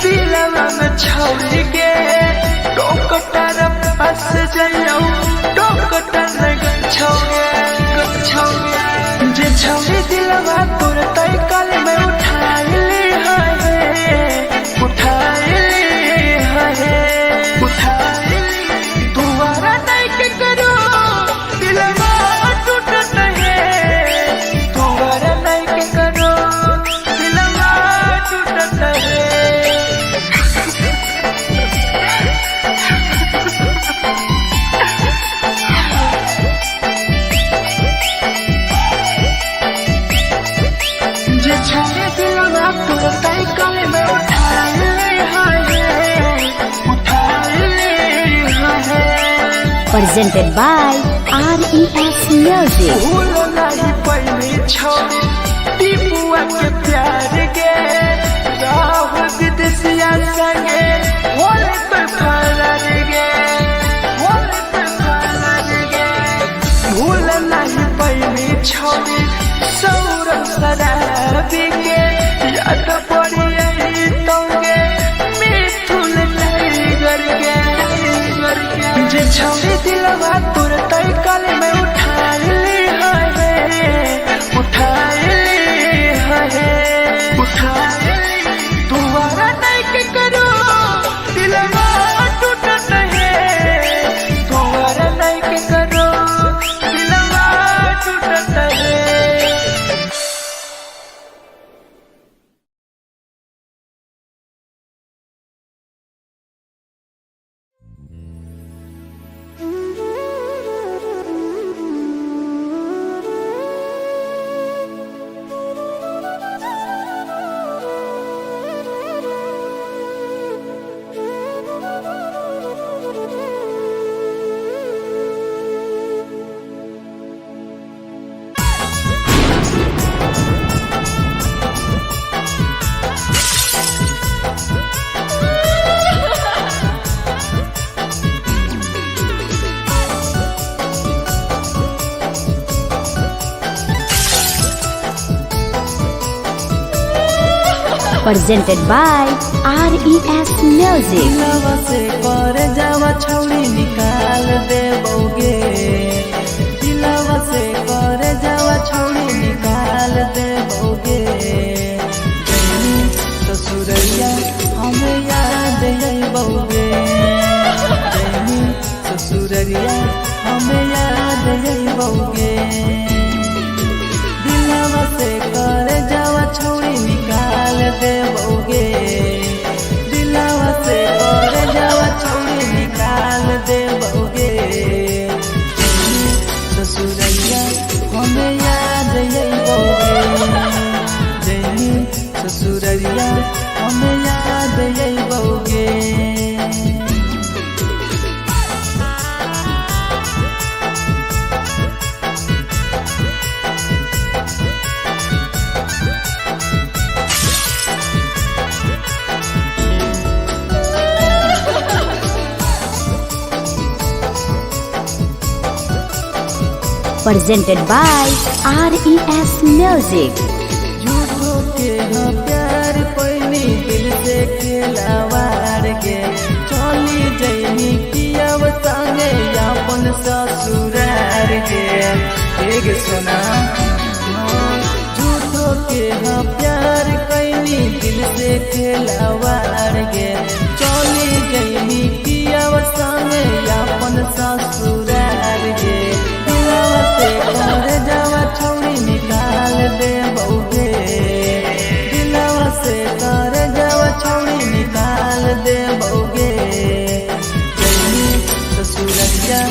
दिलवा में छोड़ गे, टोकटार पास जइयो टोकटा नहीं छोगे, छोगे। जे छौरी दिलवा तोर तलकल में उठाइली हाय, उठाइली हाय, उठाइली। दोबारा नहीं के करो Presented by RES Music. भूल नहीं पहले छोड़ी टीपुआ के प्यार के राह विदेशिया संगे होले पर फरार गे, होले पर फरार गे। भूल नहीं पहले छोड़ी सौरभ शराबी के याद पड़ी आई तोगे मिथुन टाइगर के, टाइगर के। जे छौड़ी दिलवा तोर तय कल में उठा ले है, उठा ले है, उठा ले। दोबारा नहीं के करो दिलवा टूटत है, दोबारा नहीं के करो दिलवा टूटत है। Presented by RES Music. दिलवा से कर जावा छौड़ी निकाल दे बौगे, दिलवा से कर जावा छौड़ी निकाल दे बौगे। जैनी ससुरैया हमें याद अइबौगे, जैनी ससुरैया हमें याद अइबौगे। दिलवा से कर जावा छौड़ी निकाल दे बौगे, दिलवा से कर जावा छौड़ी निकाल दे बौगे। ससुरैया हमें याद अइबौगे, जैनी ससुरैया हमें याद अइबौगे। Presented by RES Music. झूठो के हाँ प्यार पैनी दिल से खेलावार के चली जैनी किया संगे अपन ससुरार के। एक सुना झूठो के हाँ प्यार कैनी दिल से खेलावार के चली जैनी किया संगे अपन ससुरार के। दिलवा से कर जावा छौड़ी निकाल दे बौगे, दिलवा से कर जावा छौड़ी निकाल दे बौगे। जैनी ससुरैया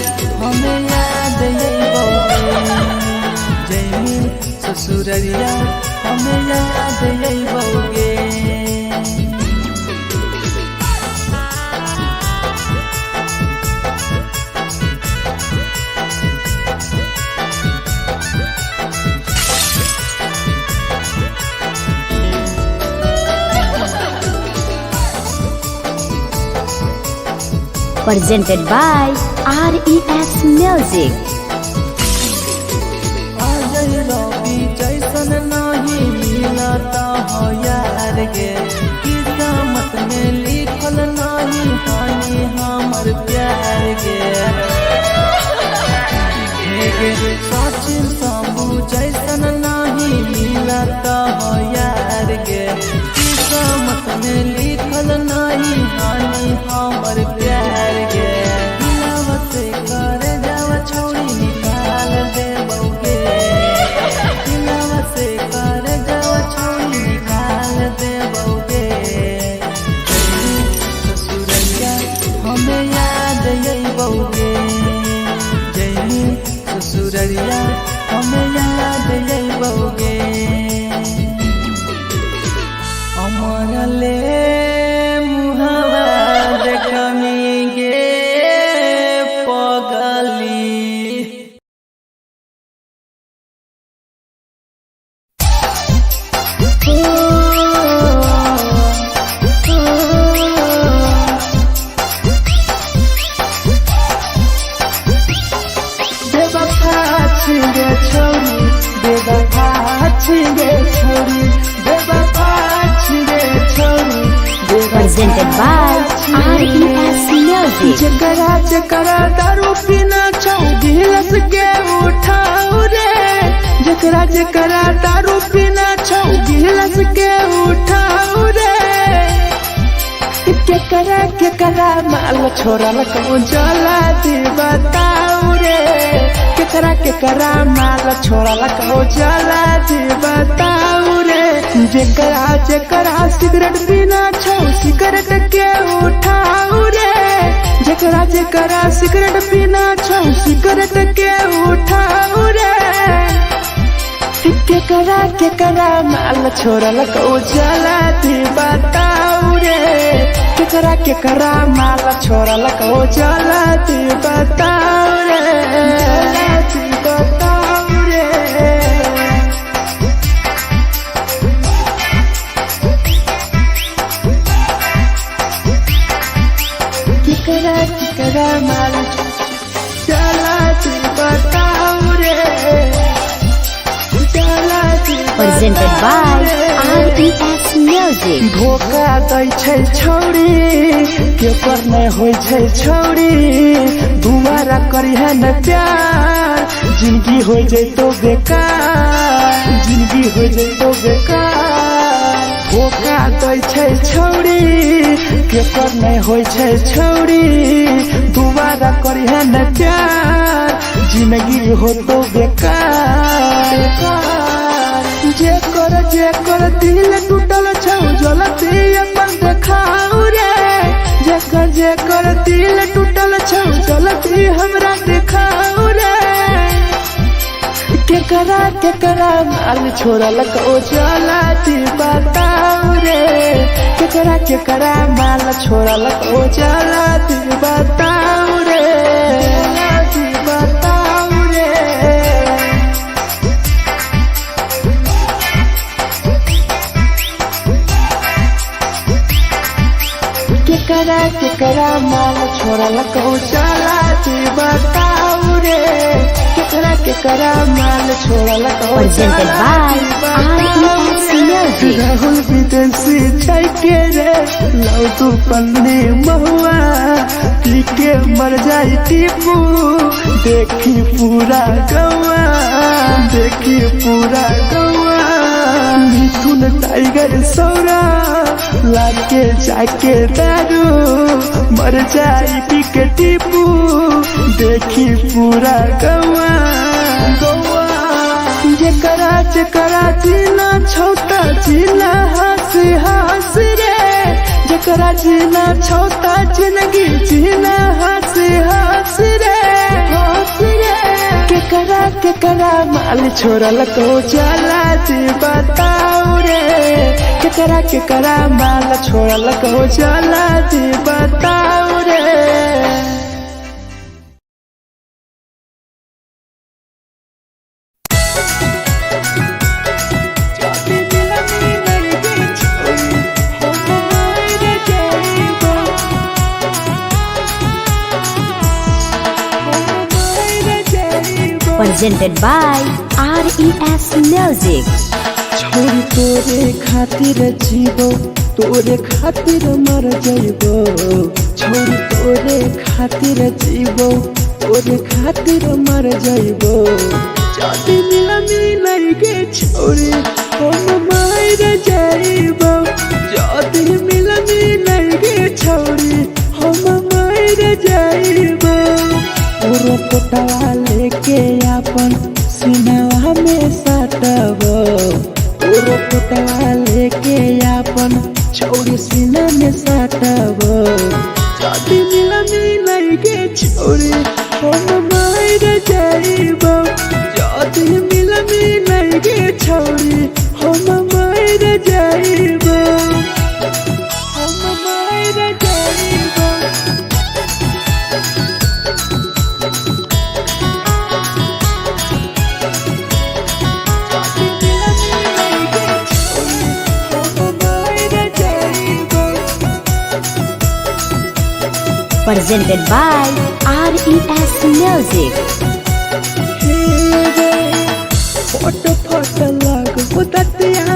हमें याद अइबौगे, जैनी ससुरैया हमें याद अइबौगे। Presented by RES Music. Ajay रवि जैसन नहीं मिलता हो यार गे, किस्मत में लिखल नहीं हानि हमर प्यार गे। हे गे सचिन शंभू जैसन नहीं मिलता हो यार गे, किस्मत में लिखल नहीं हानि हमर प्यार गे। दिलवा से कर जावा छौड़ी निकाल दे बौगे, दिलवा से कर जावा छौड़ी निकाल दे बौगे। ससुरैया हमें याद अइबौगे, जैनी ससुरैया हमें याद अइबौगे। अमर ले मुहावा देखमी गे पगल हो, हो। बेवफा छिगे छोरी, बेवफा छिगे छोरी, बेवफा छिगे छोरी, Presented by RES Music. जकरा जकरा दारू पीना छौ गिलास के उठाऊ रे, जकरा जकरा दारू पीना छौ गिलास के उठाऊ रे। केकरा केकरा माल छोड़ल कौ जला दी बताऊ रे, केकरा केकरा माल छोड़ल कौ जला दी बताऊ रे। जेकरा जेकरा सिगरेट पीना छौ सिगरेट के उठाऊ रे, जेकरा जेकरा सिगरेट पीना छौ सिगरेट के उठाऊ रे। केकरा केकरा माल छोड़ल कौ जला दी बताऊ रे, केकरा केकरा माल छोड़ल कौ जला दी बताऊ रे, जला दी बताऊ रे। केकरा केकरा माल जला दी बताऊ रे, जला दी Presented by बताऊ रे। RES Music. धोखा दै छै छौरी, केकर नै होइ छै छौरी, दुबारा करिहे न प्यार, जिंदगी हो जैतो बेकार, जिंदगी हो जैतो बेकार। धोखा दै छै छौरी, केकर नै होइ छै छौरी, दुबारा करिहे न प्यार, जिंदगी हो तो बेकार, बेकार। जेकर जेकर दिल टूटल छौ जलती अपन देखाऊ रे, जेकर जेकर दिल टूटल छौ जलती हमरा देखाऊ रे। केकरा केकरा माल छोड़ल कौ जला दी बताऊ रे, केकरा केकरा माल छोड़ल कौ जला दी बताऊ रे, जला दी बताऊ रे। केकरा केकरा माल छोड़ल कौ जला दी बताऊ रे, केकरा केकरा माल छोड़ल कौ Presented जला by दी बताऊ RES रे। Music. Rahul विदेशी जाइके रे लौ तू पन्नी महुआ, पी के मर जाई टीपू, देखी पूरा गौआ, देखी पूरा गौआ। मिथुन टाइगर सौरा लाके जाके दारू, मर जाई पी के टीपू, देखी पूरा गौआ, गौआ। जेकरा जेकरा जीना छौता जीना हंस हंस रे, जेकरा जीना छौता जिंदगी जीना हंस हंस रे, हंस रे। केकरा केकरा माल छोड़ल कौ जला दी बताऊ रे, केकरा केकरा माल छोड़ल कौ जला दी बताऊ रे। Presented by RES Music. छोरी तोरे खातिर जीवो, तोरे खातिर मर जइबो, छोरी तोरे खातिर जीवो, तोरे खातिर मर जइबो। जदी मिलनी लगे छोरी हम मर जइबो, जदी मिलनी लगे छोरी हम मर जइबो। पूरा कोटवा लेके अपन सिनवा में सटबो, पूरा कोटवा लेके अपन छौरी सीना में सटबो। जदी मिलनी लगे छोरी हम मर जइबो, जदी मिलनी लगे छोरी हम मर जइबो, हम मर जइबो। जदी मिलनी लगे छोरी Presented by RES Music. Photo photo लागो दतिया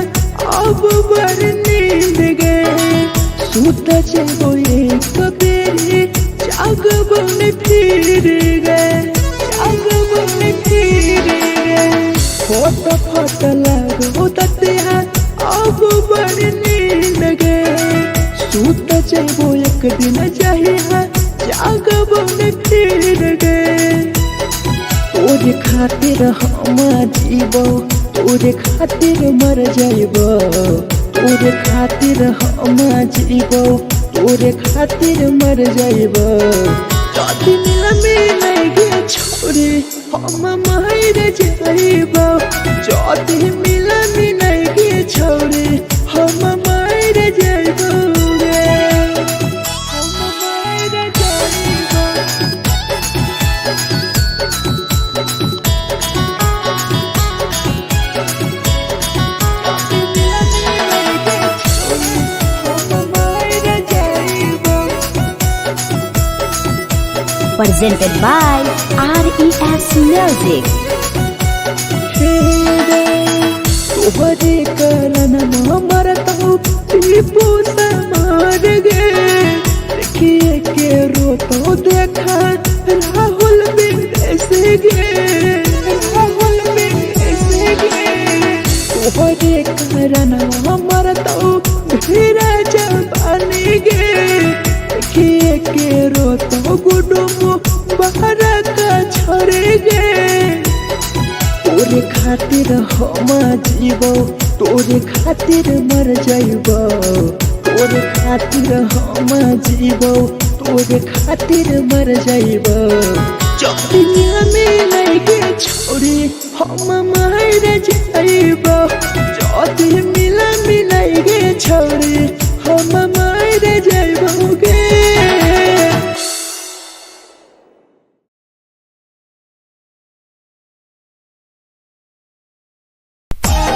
अब बर नींद गे सुत जेबो एक बेरी जाग बन फिर गे जाग बन फिर गे फोटो फोटो लागो दतिया अब बर नींद गे सुत जेबो एक दिन जहिया जाग बन फिर गे तोरे खातिर हम जीबो तोरे खातिर मर जाइबो तोरे खातिर हम जीबो तोरे खातिर मर जाइबो जदी मिल मिल गे छोरे हम मर जाइबो जदी मिल मिल गे छोरे हम मर जाइबो गे हम मर जाइबो। Presented by RES Music. तोहरे कारण मरतौ टीपू मार गे देखिए के रोतो देखा राहुल बिंदेश गे राहुल बिंदेश गे तोहरे कारण मरतौ धीरा जबानी गे देखिए के रोतो गुडुमु बाहर का छोड़े गे तोरे खातिर हम जीबो तोरे खातिर मर जाइबो तोरे खातिर हम जीबो तोरे खातिर मर जाइबो जदी मिल गे छोरी हम मर जाइबो जदी मिल मिल गे छोरी हम मर जाइबो गे।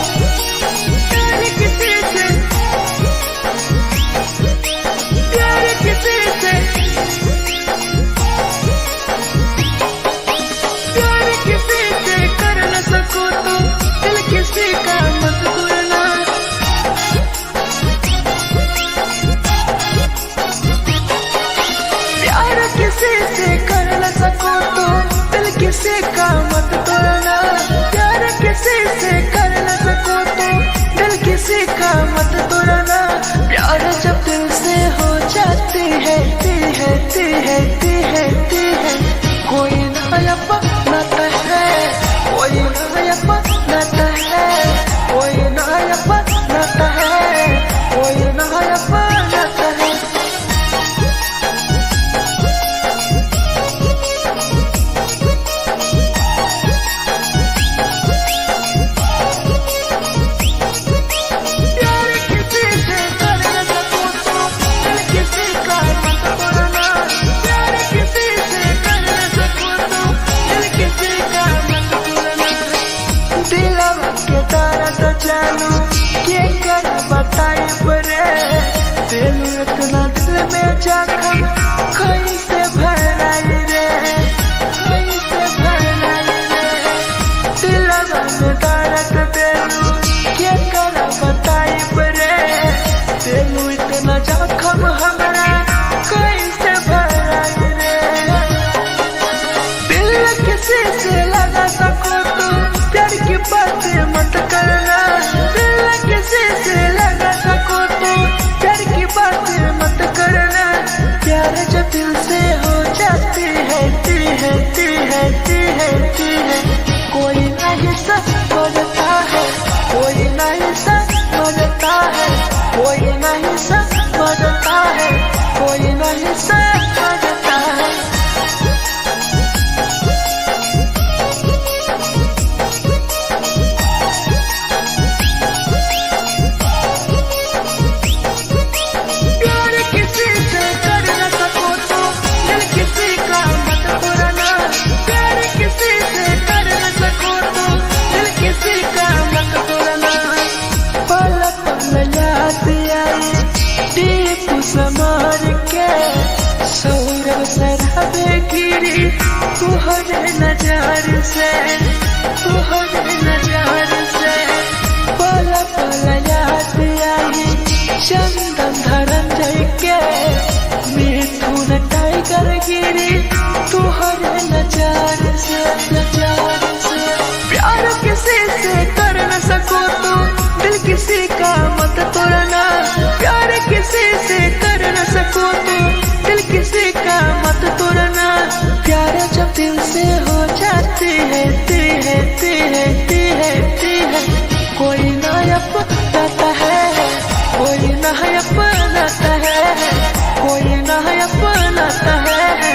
प्यार किसी से, प्यार किसी से, प्यार किसी से कर न सको तो दिल किसी का मत तोड़ना। प्यार किसी से कर न सको तो दिल किसी का मत तोड़ना। प्यार किसी से कर न सको तो दिल किसी का मत तोड़ना। प्यार जब दिल से हो जाती है ती है ती है ती है ती है कोई नया बनाता है कोई नया बनाता है कोई नया बनाता है कोई नया बनाता है। प्यार किसी से कर न सको तो दिल किसी का मत तोड़ना। प्यार किसी से कर न सको तो दिल किसी का मत तोड़ना। दिलवा के तारा तो चालू के कर बताई परे दिल इतना दिल में जख्म कैसे भराई रे कैसे भराई रे दिलवा में दर्द देलू के कर बताई परे दिल इतना जख्म हमरा कैसे भराई रे दिल किसी से लगा सको तो प्यार की बातें मत करना। दिल किसी से लगा सको तो प्यार की बातें मत करना। प्यार जो दिल से हो जाती है। गिरी तुहरे नजर से, तुहरे नजर से। पल पल याद आई चंदन धरन जय के, मिथुन टाइगर गिरी तुहरे नजर से, नजर से। प्यार किसी से कर न सको तो दिल किसी का मत तोड़ना। प्यार किसी से कर न सको तो दिल किसी का मत तोड़ना। प्यार जब दिल से हो जाती है, ती है, ती है, ती है, ती है, कोई ना अपनाता है, कोई ना अपनाता है, कोई ना अपनाता है,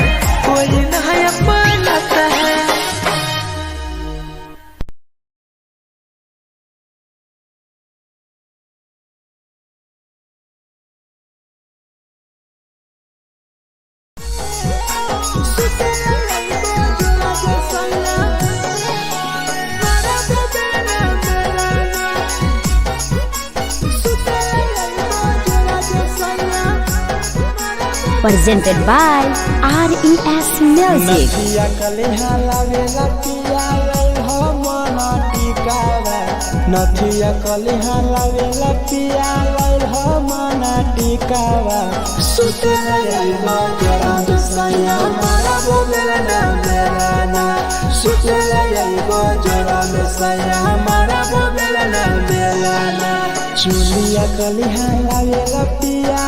कोई ना अपनाता है। Presented by RES Music. नथिया कलेहा लावेला पिया हो मन टिकावा। नथिया कलेहा लावेला पिया हो मन टिकावा। सुतेला जोड़ा सैया मारा बोलेला ना मेरा ना। सुतेला जोड़ा में सैया मारा बोलेला ना मेरा ना। चुलिया कलेहा लावेला पिया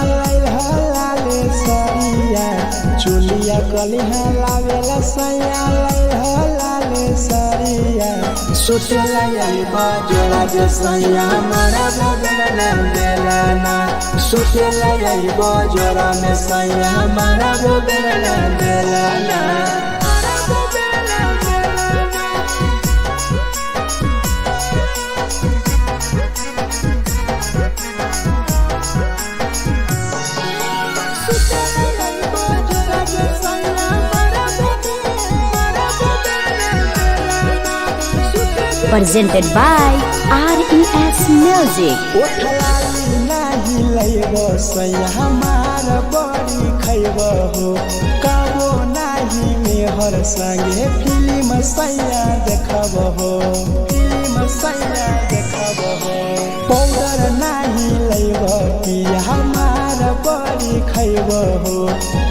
हो लाले सरिया। चुलिया कलिहा लावेला सैया हो लाले सरिया। सुतेला जोड़ा जे सैया मारा बोलेला बेला ना। सुतेला जोड़ा में सैया मारा बोलेला बेला ना। Presented by RES Music. ओठलाई नाही लैब सैया हमार बड़ी खैब हो। कबो नाही मेहर संगे फिल्म सैया देखब हो, फिल्म सैया देखब हो। पाउडर नाही लैब पिया हमार बड़ी खैब हो।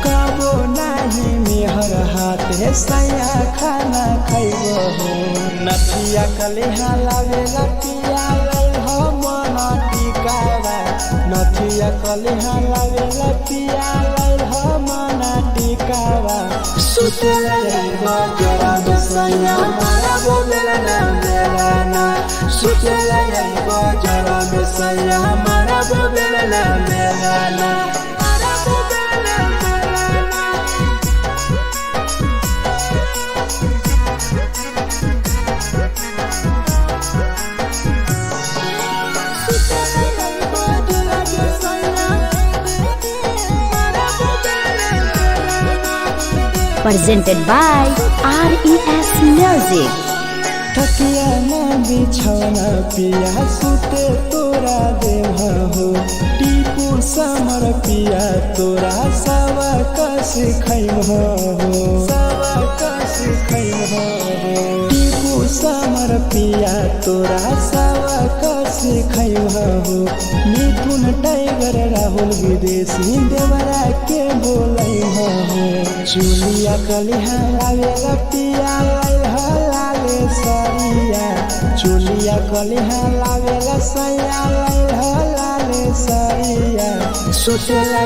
कबो नाही मेहर हाथे सैया खाना खैब हो। नथिया कलेहा लावेला पिया हो मन टिकावा। नथिया कलेहा लावेला पिया हो मन टिकावा। सुतेला जोड़ा में सैया मारा बोलेला ना बेला ना। सुतेला जोड़ा में सैया मारा बोलेला ना बेला ना। Presented by RES Music. थकिया ना बिछौना पिया सुते तोरा देव हो। टीपू समर पिया तोरा सावा कस खैम हो, सावा कस खैम हो। टीपू समर पिया तोरा सावा कस खैम हो। मिथुन टाइगर राहुल विदेशी देवरा के बोलै हो। चुलिया कलिहा लावेला पिया हो लाले सरिया। चुलिया कलिहा लावेला सैया हो लाले सरिया। सुतेला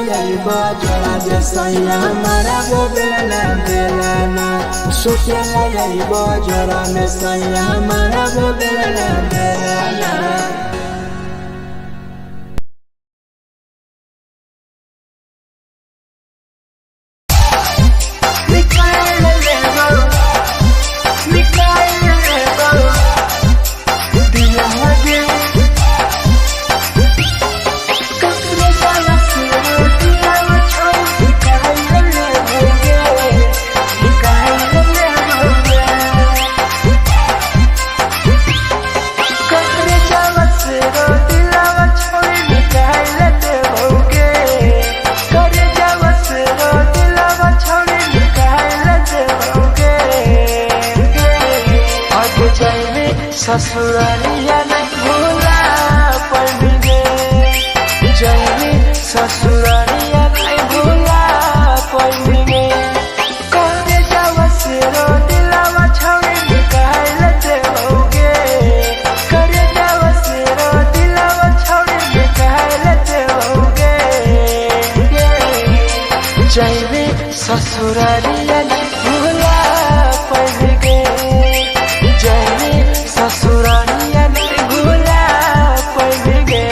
जोड़ा जे सैया मारा बोलेला बेला ना। सुतेला जोड़ा में सैया मारा बोलेला बेला ना। निकाल जाइबे ससुरारिया नहीं भूला पैबे, जाइबे ससुरारिया नहीं भूला पैबे। करे जावा से रो दिलावा छौड़ी निकाल देबोगे, करे जावा से रो दिलावा छौड़ी निकाल देबोगे। जाइबे ससुरारिया नहीं भूला पैबे, जाइबे ससुरारिया नहीं भूला पैबे।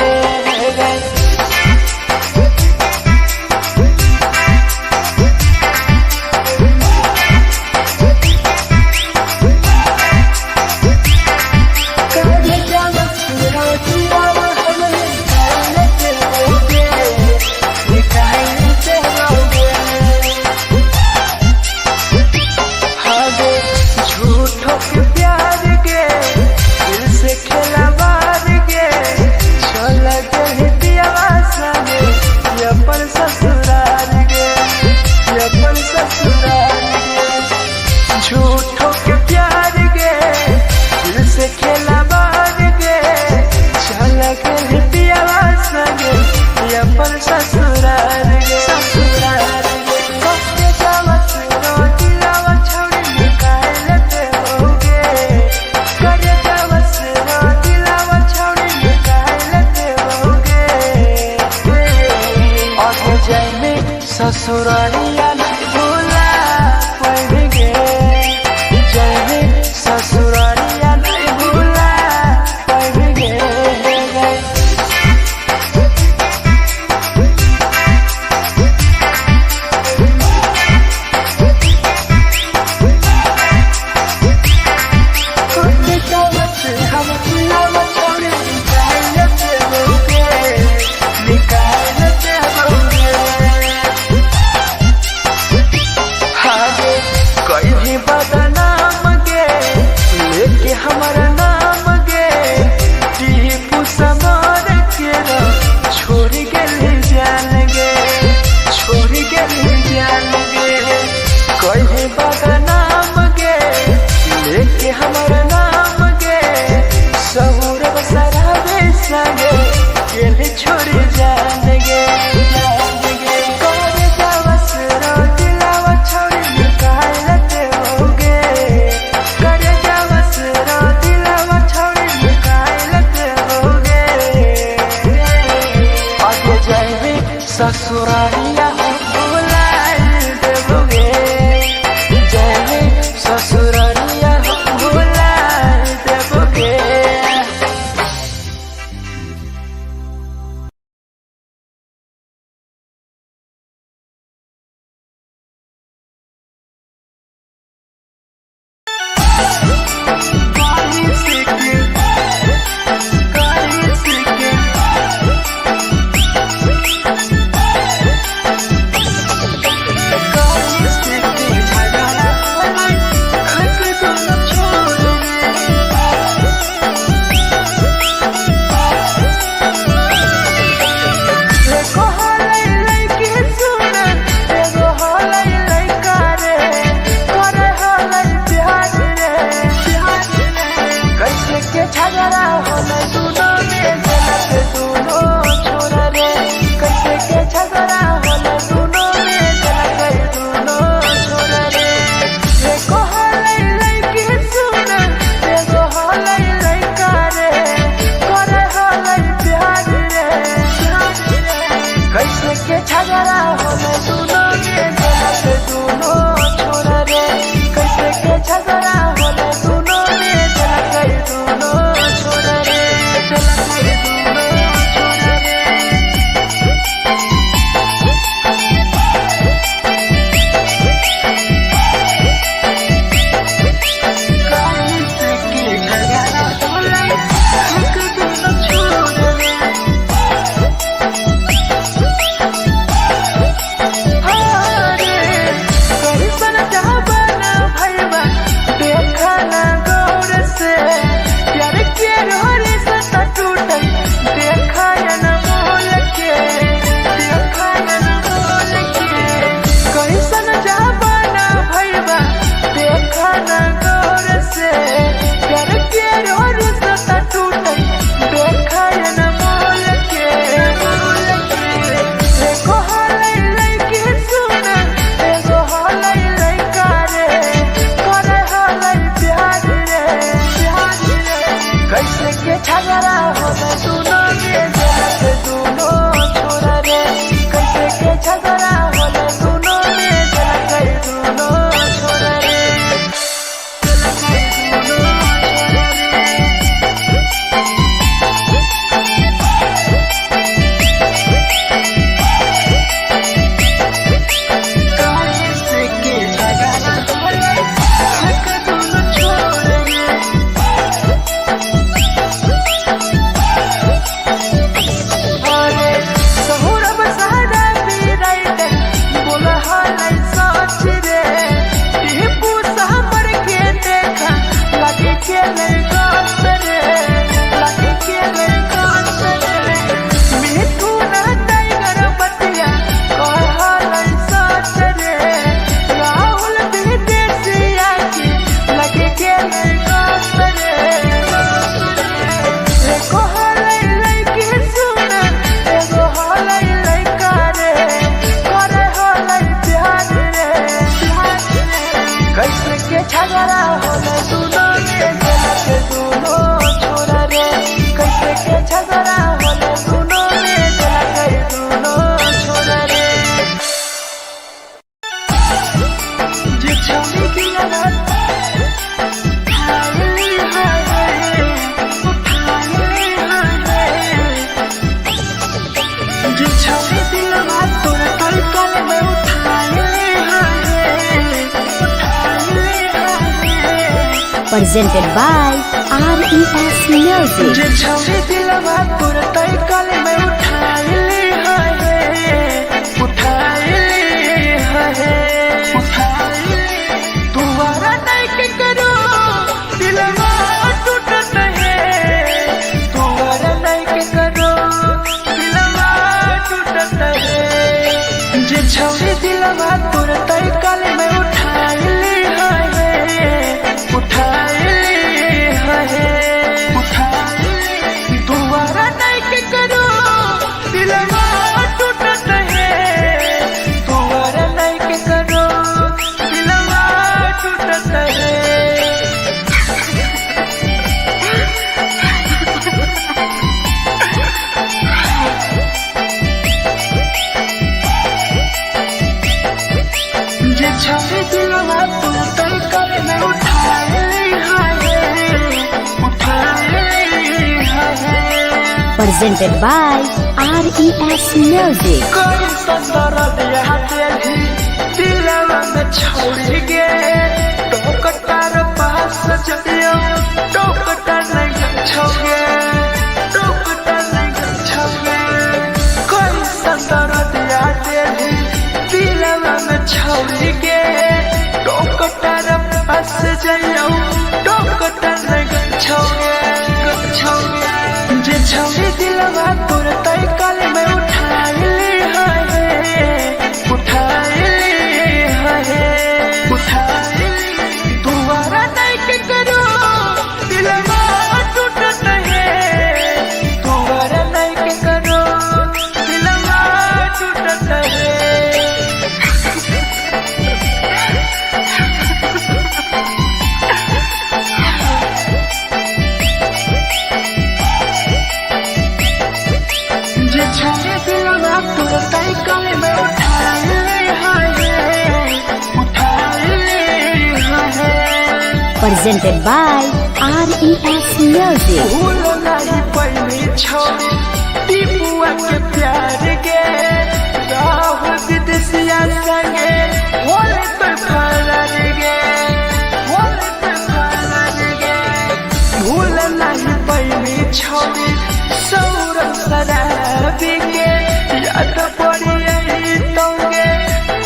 करे जावा से रो दिलावा हमरे निकाल देबोगे, निकाल देबोगे। आगे झूठों के प्यार के दिल से खिलवाड़ के चल गए पियावा संगे ये अपन ससुराल गे, ये अपन ससुराल गे। झूठों के प्यार के दिल से खिलवाड़ के चल गए पियावा संगे ये अपन ससुराल गे, ससुराल गे। कहे जावा से रोटिलावा छौड़ी निकाल देबोगे, करे जावा से रोटिलावा छौड़ी निकाल देबोगे। आगे जाइबे ससुरारिया नहीं भूला पैबे, जाइबे ससुरारिया नहीं भूला पैबे। करे जावा से हम दिलावा छौड़ी निकाल देबोगे, निकाल देबोगे। आगे कोई भी बदनाम गे लेके हमारा नाम गे, टीपू समान के रो छोड़ के जान गे, छोड़ के जान गे। कोई भी बदनाम गे लेके हमारा नाम गे, सहूर बसरा संगे गेल छोड़ जान गे, जान गे। करे जावा से रोटिलावा छौड़ी निकाल देबोगे, करे जावा से रोटिलावा छौड़ी निकाल देबोगे। आगे जाइबे ससुरारिया भुला देबोगे, जाइबे ससुरारिया भुला देबोगे। कैसे के झगड़ा होले दोनों में जलत दोनों छोरा रे, कैसे के झगड़ा होले दोनों में जलत दोनों छोरा रे। देखो हले लइकी सुन, देखो हले लइका रे, करे हले प्यार रे, कैसे के झगड़ा होले दोनों में जलत दोनों छोरा रे, कैसे के झगड़ा होले दोनों में जलत दोनों छोरा रे। कैसे के झगड़ा होले दोनों में जलक दोनों छोरा रे। कैसे के झगड़ा होले दोनों में जलक दोनों छोरा रे। जलक दोनों छोरा रे। कैसे के झगड़ा होले जलक दोनों छोरा रे। अरे सहुरब सहरा भी राइट बोला हालाई सच रे। टिपू सहमर के देखा लगे के गास रे, लगे के गास रे। मिठू ना टाइगर बतिया कहालाई सच रे। राहुल भी देसिया की लगे के गास रे। एको हालाई लइकी सुना, एगो हालाई लइका रे, करे हालाई प्यार रे। कैसे के झगड़ा होले दोनों में जलक दोनों छोरा रे। कैसे के झगड़ा होले दोनों में जलक दोनों छोरा रे। जे छौरी दिलवा उठाइली हाय, उठाइली हाय। जे छौरी दिलवा तोरा तल तल में उठाइली हाय, उठाइली हाय। Presented by RES Music. जे छौरी दिलवा तोरा तल तल में उठाइली हाय, उठाइली हाय, उठाइली। तुम्हारा नहीं के करो दिलवा टूटत है। तुम्हारा नहीं के करो दिलवा टूटत है। जे छौरी दिलवा तोरा तल तल में उठाइली हाय, उठाइली हाय, उठाइली। तुम्हारा नहीं के करो दिलवा टूटत है। तुम्हारा नहीं के करो दिलवा टूटत है। जे छौरी दिलवा तोरा तल तल में उठाइली हाय, उठाइली हाय। Presented by RES Music. कोई संदर दिया तेरी दिलवा में छोड़ गे। टोकटार पास जइयो टोकटा नहीं छोगे, टोकटा नहीं छोगे। कोई संदर दिया तेरी दिलवा में छोड़ गे। टोकटार पास जइयो टोकटा नहीं छोगे, छोगे। जे छौरी दिलवा तोरा तल तल में उठाइली हाय, उठाइली हाय, उठाइली। तुम्हारा नहीं के करो दिलवा टूटत है। तुम्हारा नहीं के करो दिलवा टूटत है। जे छौरी दिलवा तोरा तल तल में उठाइली हाय, उठाइली हाय। Presented by RES Music. भूल नहीं पैली छोड़ी टीपुआ के प्यार के। राहुल विदेशिया संगे होले तो फरार गे, होले तो फरार गे। भूल नहीं पैली छोड़ी सौरभ शराबी के। याद पड़ी आई तोगे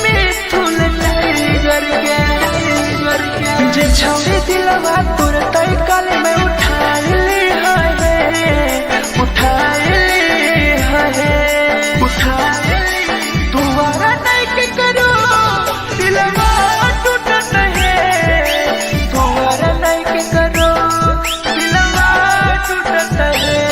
मिथुन टाइगर के, टाइगर के। जे छौरी दिलवा तोरा तल तल में उठाइली हाय, उठाइली हाय, उठाइली। तुम्हारा नहीं के करो दिलवा टूटत है। तुम्हारा नहीं के करो दिलवा टूटत है।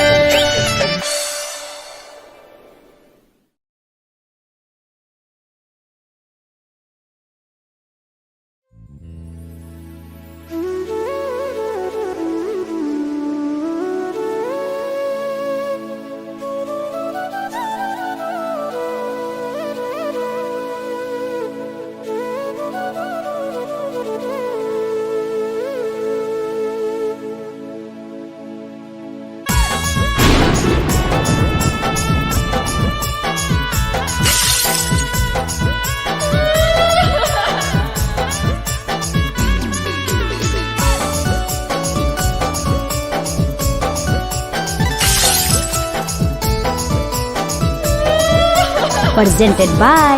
Presented by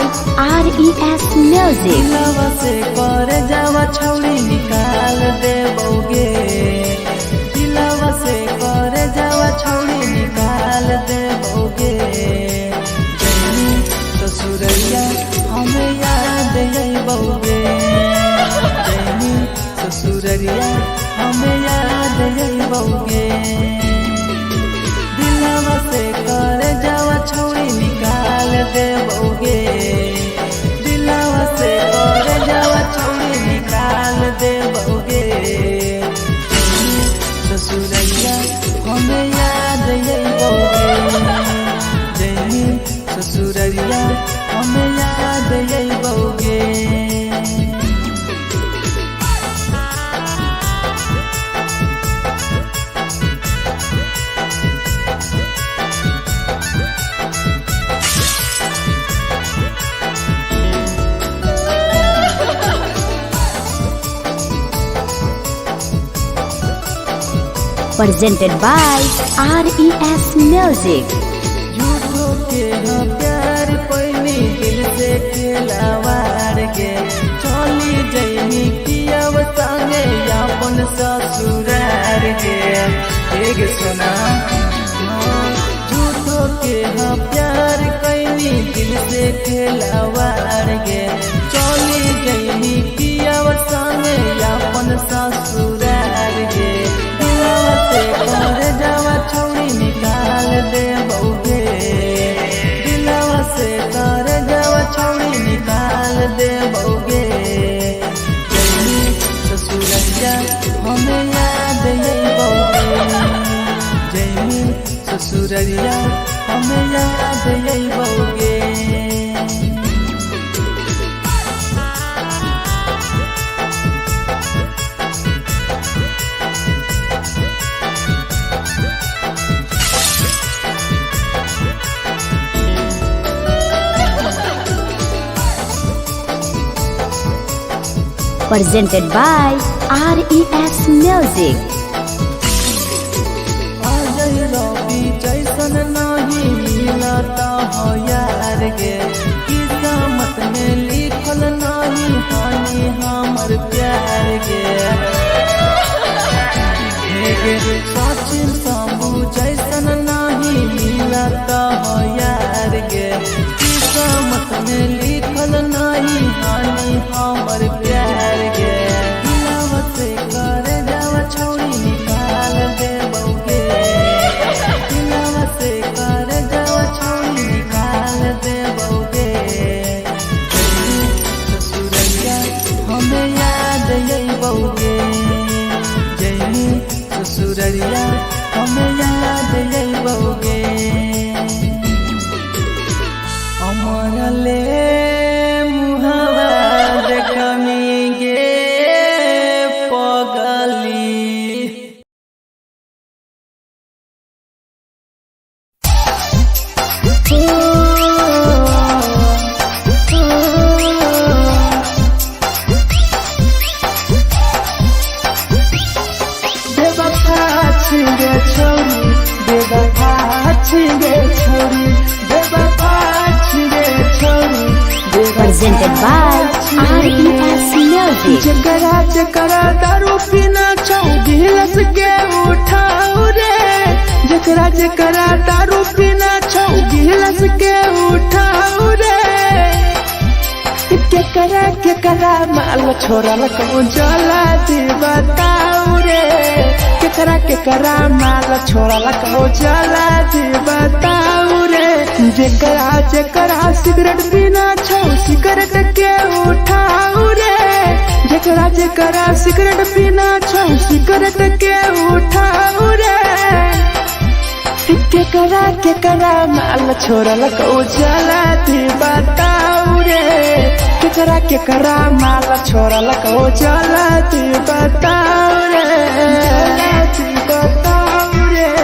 RES Music. दिलवा से कर जावा छौड़ी निकाल दे बौगे, दिलवा से कर जावा छौड़ी निकाल दे बौगे। जैनी ससुरैया हमें याद अइबौगे, जैनी ससुरैया हमें याद अइबौगे। दिलवा से कर जावा छौड़ी निकाल दे बौगे, दिलवा से कर जावा छौड़ी निकाल दे बौगे। ससुरैया हमें याद अइबौगे, जैनी ससुरैया हमें याद अइबौगे। Presented by RES Music. झूठो के हम प्यार पैनी दिल से खेलावार के, चली जैनी किया संगे अपन ससुरार के। एक सुना झूठो के हम प्यार कैनी दिल से खेलावार के, चली जैनी किया संगे अपन ससुरार के। दिलवा से कर जावा छौड़ी निकाल दे बौगे, दिलवा से कर जावा छौड़ी निकाल दे बौगे। जैनी ससुरैया हमें याद अइबौगे, जैनी ससुरैया हमें याद अइबौगे। Presented by RES Music. Ajay रवि जैसन नहीं मिलता हो यार गे, किस्मत में लिखल नहीं हानि हमर प्यार गे। सचिन शंभू जैसन नहीं मिलता हो यार गे, किस्मत में लिखल नहीं हानि हमर प्यार गे। दिलवा से कर जावा छौड़ी निकाल दे बौगे, दिलवा से कर जावा छौड़ी निकाल दे बौगे। ससुरैया हमें याद अइबौगे, जैनी ससुरैया हमें याद अइबौगे। अमर ले मुहवा देखमी गे पगली। बेवफा छिंगे छोरी, बेवफा छिंगे छोरी, बेवफा छिंगे छोरी। Presented by RES Music. जकरा जकरा दारू पीना छौ गिलस के उठाऊ रे, जकरा जकरा दारू पीना छौ गिलस के उठाऊ रे। केकरा केकरा माल छोड़ल कौन चला दी बताऊ रे, केकरा केकरा माल छोड़ल कौन चला दी बताऊ रे। जेकरा जेकरा सिगरेट पीना छौ सिगरेट के उठाऊ रे, जेकरा जेकरा सिगरेट पीना छौ सिगरेट के उठाऊ रे। केकरा केकरा माल छोड़ल कौ चला दी बताऊ रे, केकरा केकरा माल छोड़ल कौ चला दी बताऊ रे, दी बताऊ रे।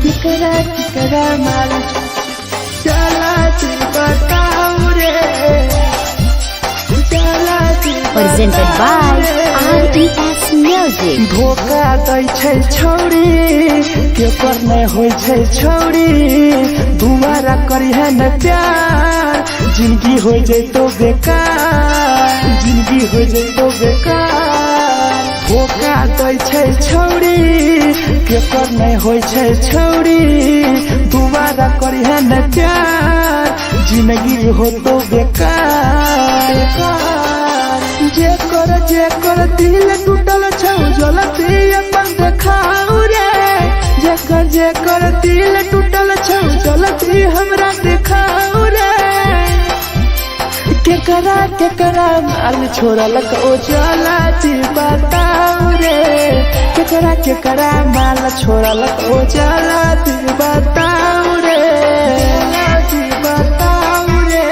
केकरा केकरा माल चला दी बताऊ रे, चला दी। Presented Presented by रे। RES Music. धोखा दै छै छौरी केकर नै होइ छै छौरी दुबारा करिहे न प्यार जिंदगी हो जैतो बेकार जिंदगी हो जैतो बेकार धोखा दै छै छौरी केकर नै होइ छै छौरी दुबारा करिहे न प्यार जिंदगी हो तो बेकार बेकार जेकर जेकर दिल टूटल छौ जलती अपन देखाउ रे जेकर जेकर दिल टूटल छौ जलती हमरा देखाउ रे केकरा केकरा माल छोड़ल को जलती बताउ रे केकरा केकरा माल छोड़ल को जलती बताउ रे जलती बताउ रे।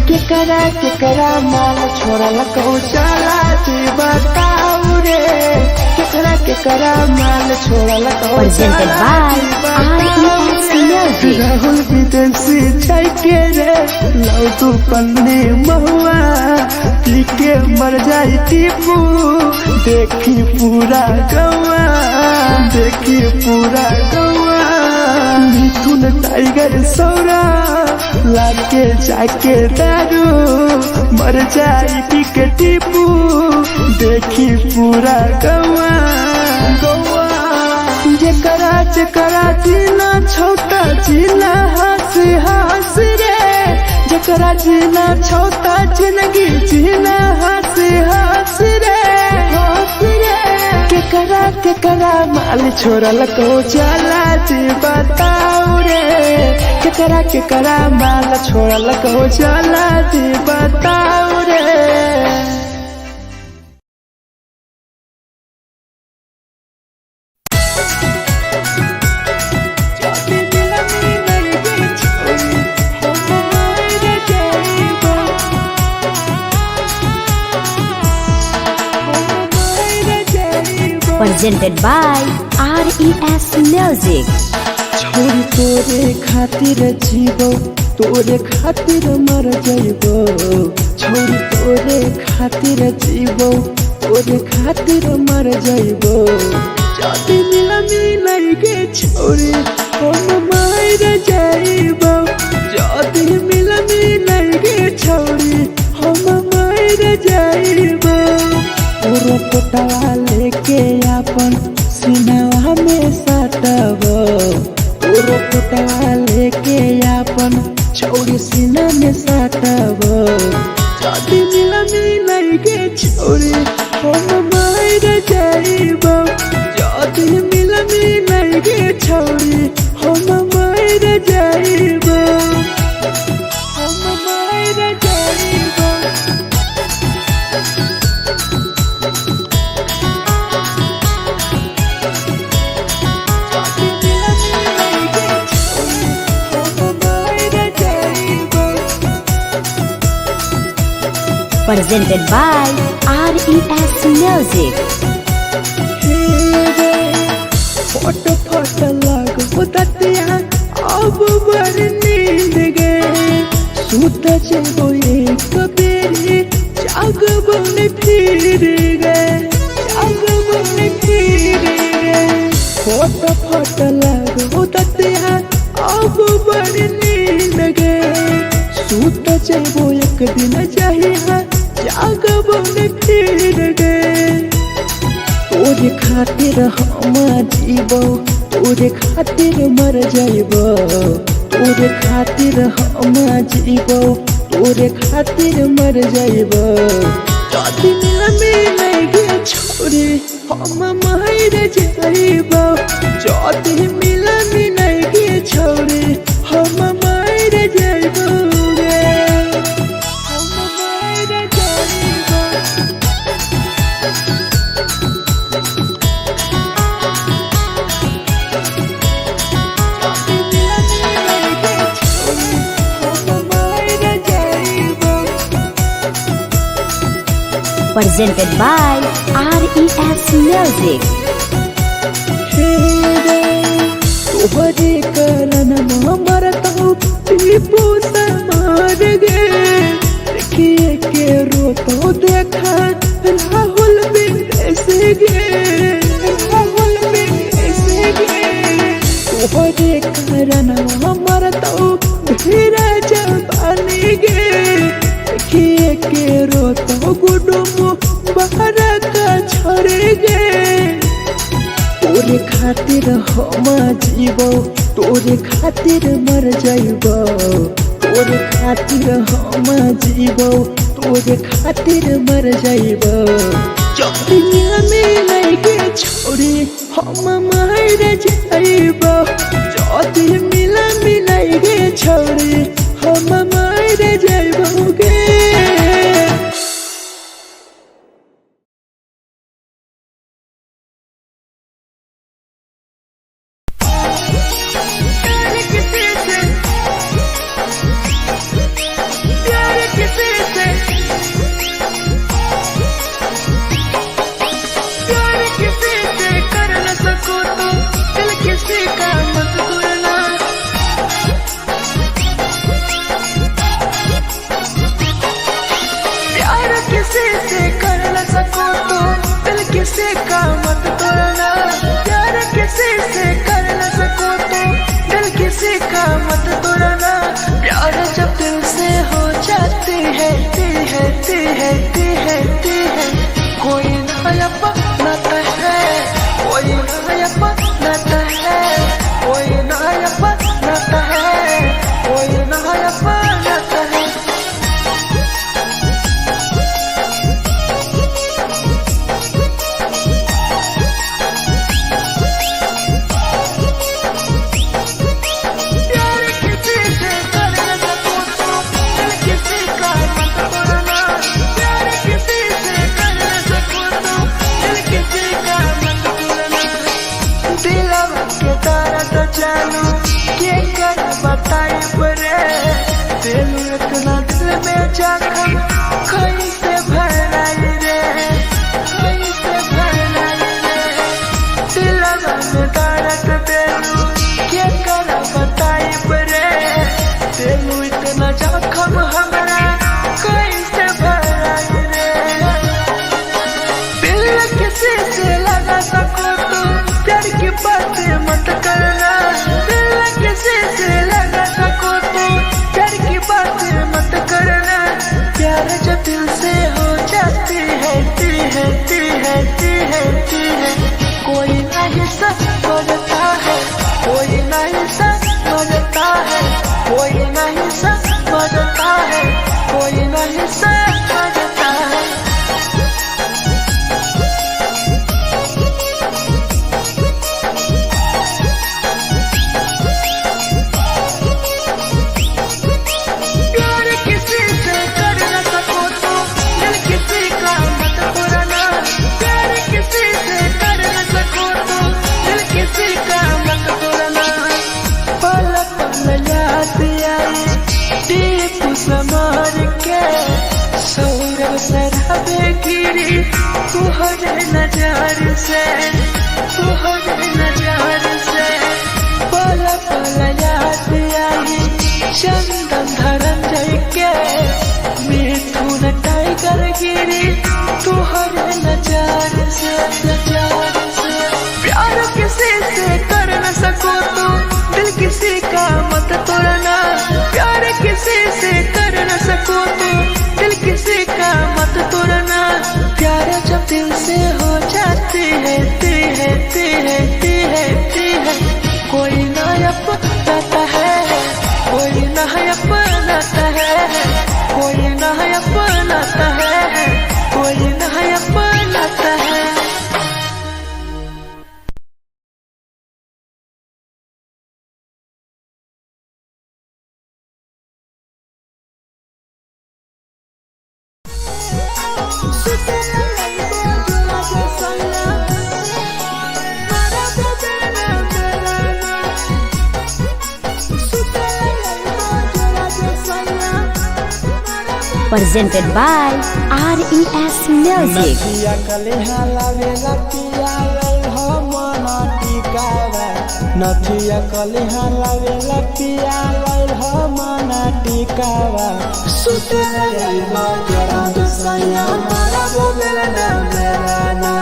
केकरा केकरा माल छोड़ल कौशला जी बताऊ रे केकरा केकरा माल छोड़ल Presented by RES Music. Rahul विदेशी छै के रे लौ तू पन्नी महुआ पी के मर जाई टीपू देखी पूरा गौआ देखी पूरा गौआ मिथुन टाइगर सौरा लाके जाके दारू मर जाई पी के टीपू देखी पूरा गौआ गौआ जेकरा जेकरा जीना छौता जीना हंस हंस रे जेकरा जीना छौता जिंदगी जीना हंस हंस रे हंस रे केकरा केकरा माल छोड़ल को चला जी बताऊ रे केकरा केकरा माल छोड़ल को चला जी बताऊ रे। Presented by RES Music. छोरी तोरे खातिर जीवो तोरे खातिर मर जइबो छोरी तोरे खातिर जीवो तोरे खातिर मर जइबो जदी मिलनी लगे छोरी हम मर जइबो जदी मिलनी लगे छोरी हम मर जइबो पूरा पोटवा लेके अपन सिनवा में सटबो पूरा पोटवा लेके अपन छौरी सीना में सटबो जदी मिलनी लगे छौरी हम मर जइबो जदी मिलनी लगे छौरी हम मर जइबो हम मर जइबो। Presented by RES Music. Photo photo लागो दतिया अब बड़ नींद गे सुत जेबो एक बेरी जागबो ने फिर गे जागबो ने फिर गे फोटो फोटो लागो दतिया अब बड़ नींद गे सुत जेबो एक दिन चाहिए जागबो ने फिर गे तोरे खातिर हम जीबो तोरे खातिर मर जाइबो तोरे खातिर हम जीबो तोरे खातिर मर जाइबो जदी मिलमी लगे छोरी हम मर जाइबो जदी मिलमी लगे छोरी हम मर जाइबो रे हम मर जाइबो। Presented by RES Music. तोहरे कारण मरतो टीपू समार गे। देखिए के रोतो देखा राहुल विदेश गे, राहुल विदेश गे। तोहरे कारण मरतो धीरज बन गे। देखिए के रोतो गुडुम बाहर का छोड़ गे। तोरे खातिर हम जीवो, तोरे खातिर मर जाइबो। तोरे खातिर हम जीवो, तोरे खातिर मर जाइबो। चोरिया में लगे छोरी हम मर जाइबो। चौथी मिला मिलाएगे छोरी हम मर जाइबो गे। प्यार किसी से, प्यार किसी से, प्यार किसी से कर न सको तो दिल किसी का मत तोड़ना। प्यार किसी से कर न सको तो दिल किसी का मत तोड़ना। प्यार किसी से कर न सको तो दिल किसी का मत तोड़ना। प्यार जब दिल से हो जाती है, ती है, ती है, ती है, ती है, कोई ना अपनाता है, कोई ना अपनाता है, कोई ना अपनाता है, कोई ना अपनाता है। प्यार किसी से कर न सको तो दिल किसी का मत तोड़ना। प्यार किसी से कर न सको तो दिल किसी का मत तोड़ना। दिलवा के दर्द जानू के कर बताई परे, दिल इतना दिल में जख्म कैसे भराई रे, कैसे भराई रे। दिलवा में दर्द देलू के कर बताई परे, दिल इतना जख्म हमरा कैसे भराई रे। दिल किसी से लगा सको तो प्यार की बातें मत करना। दिल किसी से लगा सको तो प्यार की बातें मत करना। प्यार जब दिल से हो जाती है, ती है, ती है, ती है, ती है, कोई नहीं समझता है, कोई नहीं समझता है, कोई नहीं समझता है, कोई नहीं समझता है। प्यार किसी से कर न सको तो दिल किसी का मत तोड़ना। प्यार किसी से कर न सको तो दिल किसी का मत तोड़ना। पल पल याद आई दीप समार के, सौरभ सराबे गिरी तुहरे नजर से, तुहरे नजर से। पल पल याद आई चंदन धरंजय के, मिथुन टाइगर गिरी तुहरे नजर से, नजर से। प्यार किसी से कर न सको तो दिल किसी का मत तोड़ना। प्यार किसी से कर न सको तो दिल किसी का मत तोड़ना। प्यार जब दिल से हो जाती है, ती है, ती है, ती है, ती है, कोई ना अपनाता है, कोई ना अपनाता है, कोई ना अपनाता है, कोई ना अपनाता है। Presented by RES Music. नदिया कलेहा लावेला पिया लई हो मन टिकावा। नथिया कलिहा लावेला पिया लाइल हमना टिकावा। सुतेला आइबो जोरा में सैया मारा बेलना बेलना।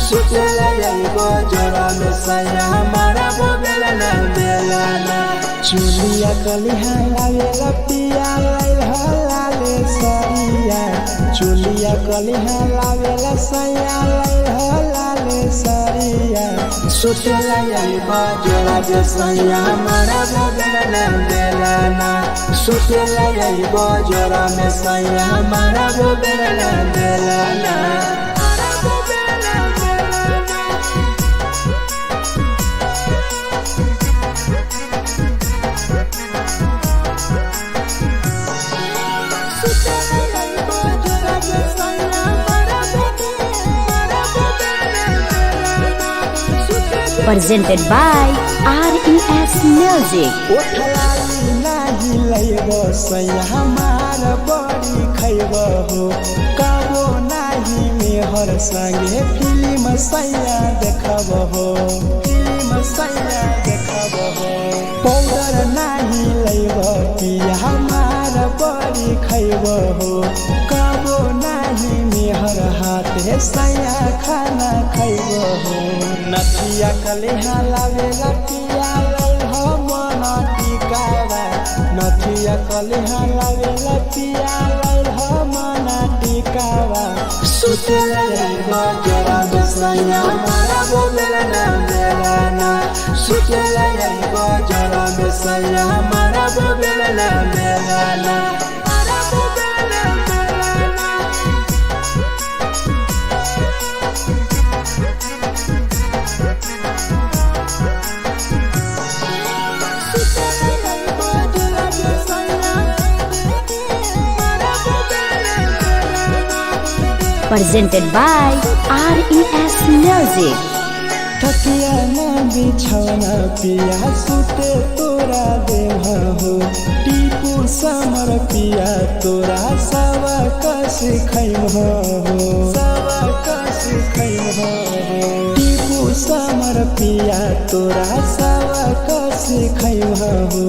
सुतेला आइबो जोरा में सैया मारा बेलना बेलना। चुलिया कलिहा लावेला पिया लाइल हलाले सरिया। चुलिया कलिहा लावेला सैया लाइल हलाले सरिया। सुतेला आइबो जोरा में सैया मारा बेलना बेलना। सुतेला आइबो जोरा में सैया मारा बेलना बेलना। Presented by RES Music. ओठलाली नाही लैब सैया हमार बड़ी खैब हो। कबो नाही मेहर संगे फिल्म सैया देखब हो। फिल्म सैया देखब हो। पाउडर नाही लैब पिया हमार बड़ी खैब हो। कबो नाही मेहर हाथे सैया खाना खैब हो। नथिया कलेहा लावेला पिया लाइल हमना टिकावा। नथिया कलेहा लावेला पिया लाइल हमना टिकावा। सुतेला आइबो जोरा में सैया मारा बेलना बेलना। सुतेला आइबो जोरा में सैया मारा बेलना बेलना। Presented by RES Music. थकिया ना बिछौना पिया सुते तोरा देह हो। टीपू समर पिया तोरा सवा कस खैम हो। सवा कस खैम हो। टीपू समर पिया तोरा सवा कस खैम हो।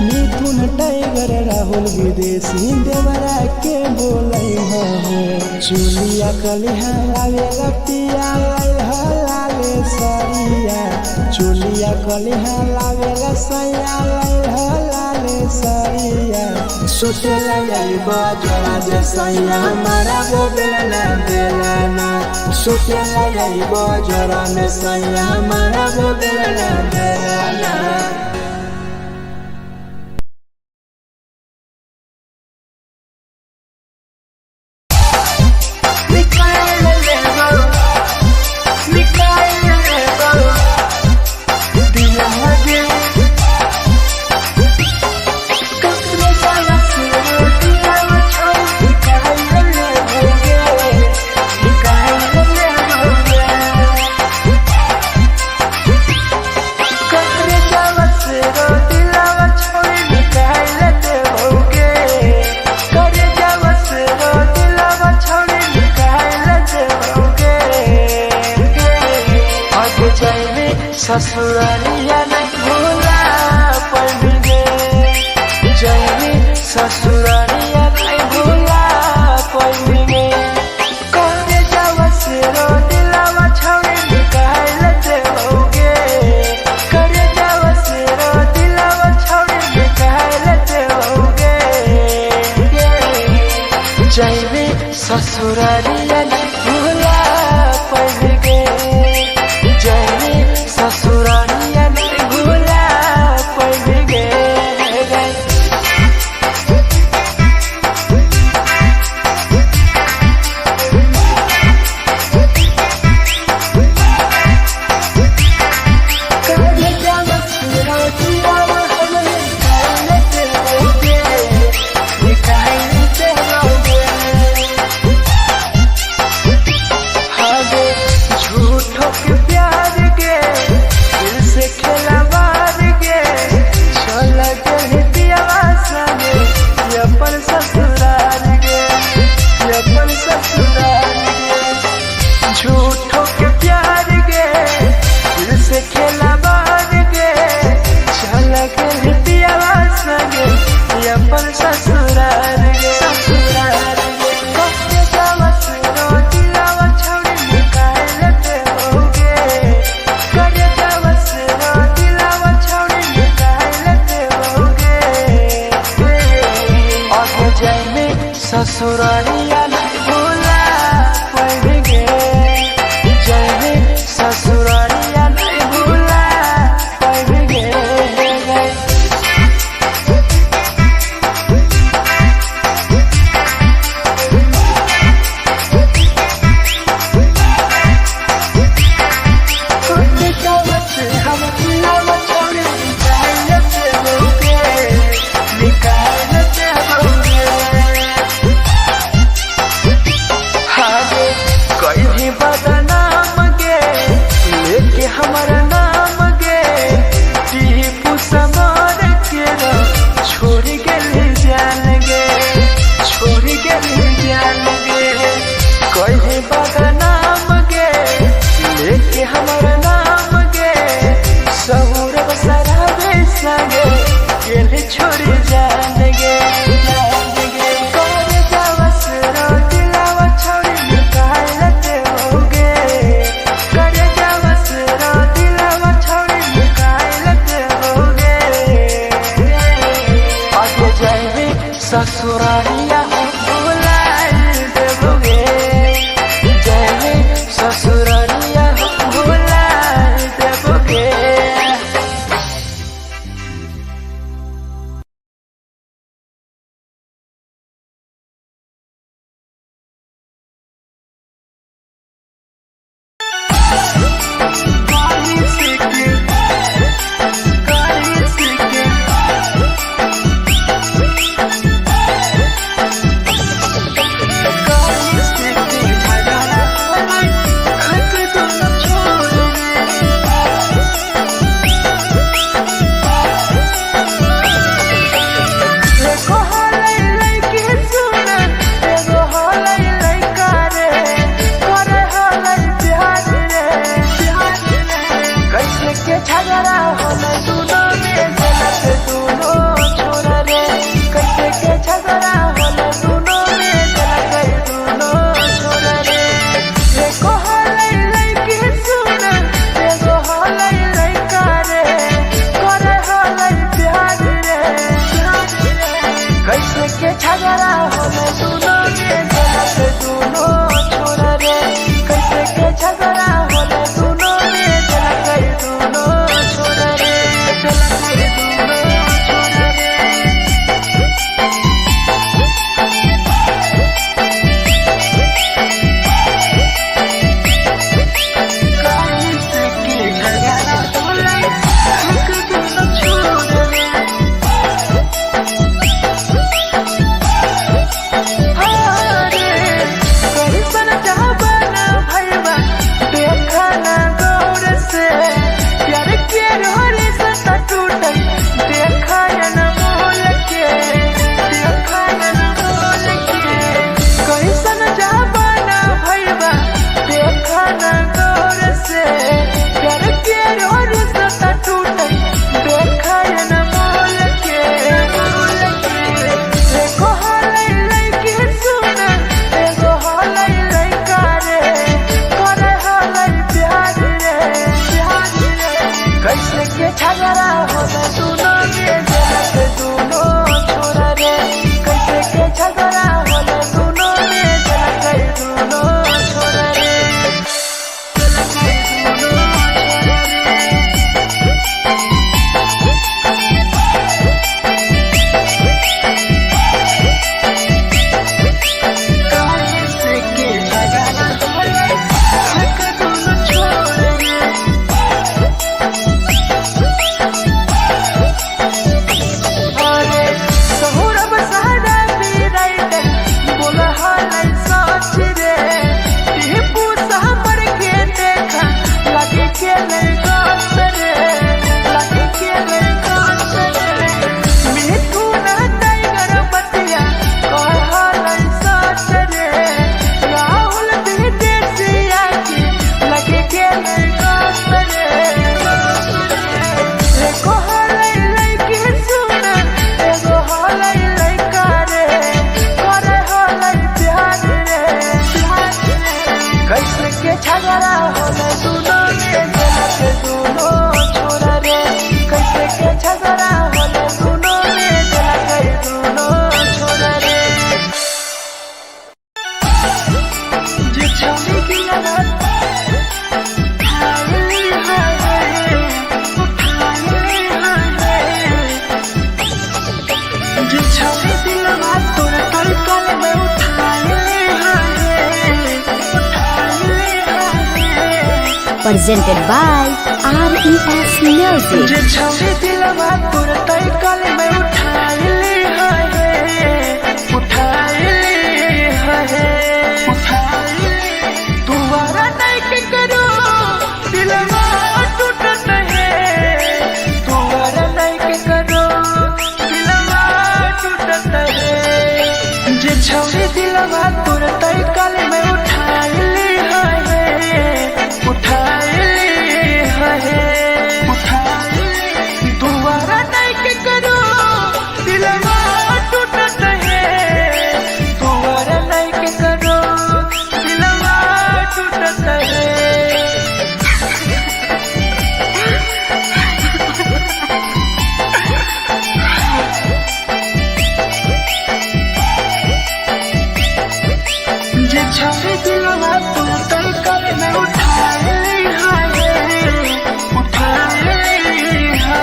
मिथुन टाइगर राहुल विदेशी देवरा के बोलै हो। चुलिया कलिहा लावेला पिया लाइल हलाले सरिया। चुलिया कलिहा लावेला सैया लाइल हलाले सरिया। सुतेला आइबो जोरा जे सैया मारा बेलना बेलना। सुतेला आइबो जोरा में सैया मारा बेलना बेलना। ससुरालिया नहीं भूला पड़गे जैवी ससुरालिया नहीं भूला पड़गे करे जावा से दिलावा छौड़ी निकाल देवोगे। करे जावा से दिलावा छौड़ी निकाल देवोगे। जैवी ससुरालिया नहीं भूला पड़गे जैवी ससुरालिया नहीं भूला पड़ गए। ससुरारिया नहीं भूला पैबे जय ससुरारिया नहीं भूला पैबे गए। हमारा नाम गे टीपू समार के छोड़ के जान गे, छोड़ के जान गे। कोई बदनाम गे लेके हमारा नाम गे सहुर बसरा संगे गेल छोड़ जान गे, जान गे। कर जावस रोटिलावा छोड़ निकाल देवोगे, कर जावस रोटिलावा छोड़ निकाल देवोगे। आगे जाइबे ससुरारिया भुलाई देवोगे, जाइबे ससुरारिया भुलाई देवोगे। झगड़ा होले दोनों में जलत दोनों छोरा रे, कैसे के झगड़ा होले दोनों में जलत दोनों छोरा रे। एको हलै लइकी सुन, एगो हलै लइका रे, करे हलै प्यार रे। कैसे के झगड़ा होले दोनों में जलत दोनों छोरा रे, कैसे के झगड़ा होले दोनों में जलत दोनों छोरा रे, जलत दोनों छोरा रे। कैसे के झगड़ा होले दोनों छोरा रे। कैसे के झगड़ा होले दोनों में जलत दोनों छोरा रे, कैसे के झगड़ा होले दोनों में जलत दोनों छोरा रे, जलत दोनों छोरा रे। कैसे के झगड़ा होले दोनों छोरा रे। अरे Presented by RES Music. जे छौरी दिलवा तोर तई कल में उठाई ले है, उठाई ले है, उठाई ले। दोबारा नहीं के करो दिलवा टूटत है, दोबारा नहीं के करो दिलवा टूटत है। जे छौरी दिलवा तोर तई कल में उठाई ले है, उठाई ले है, उठाई ले। दोबारा नहीं के करो दिलवा टूटत है, दोबारा नहीं के करो दिलवा टूटत है। जे छौरी दिलवा तोर तई कल में उठाई ले है, उठाई ले है।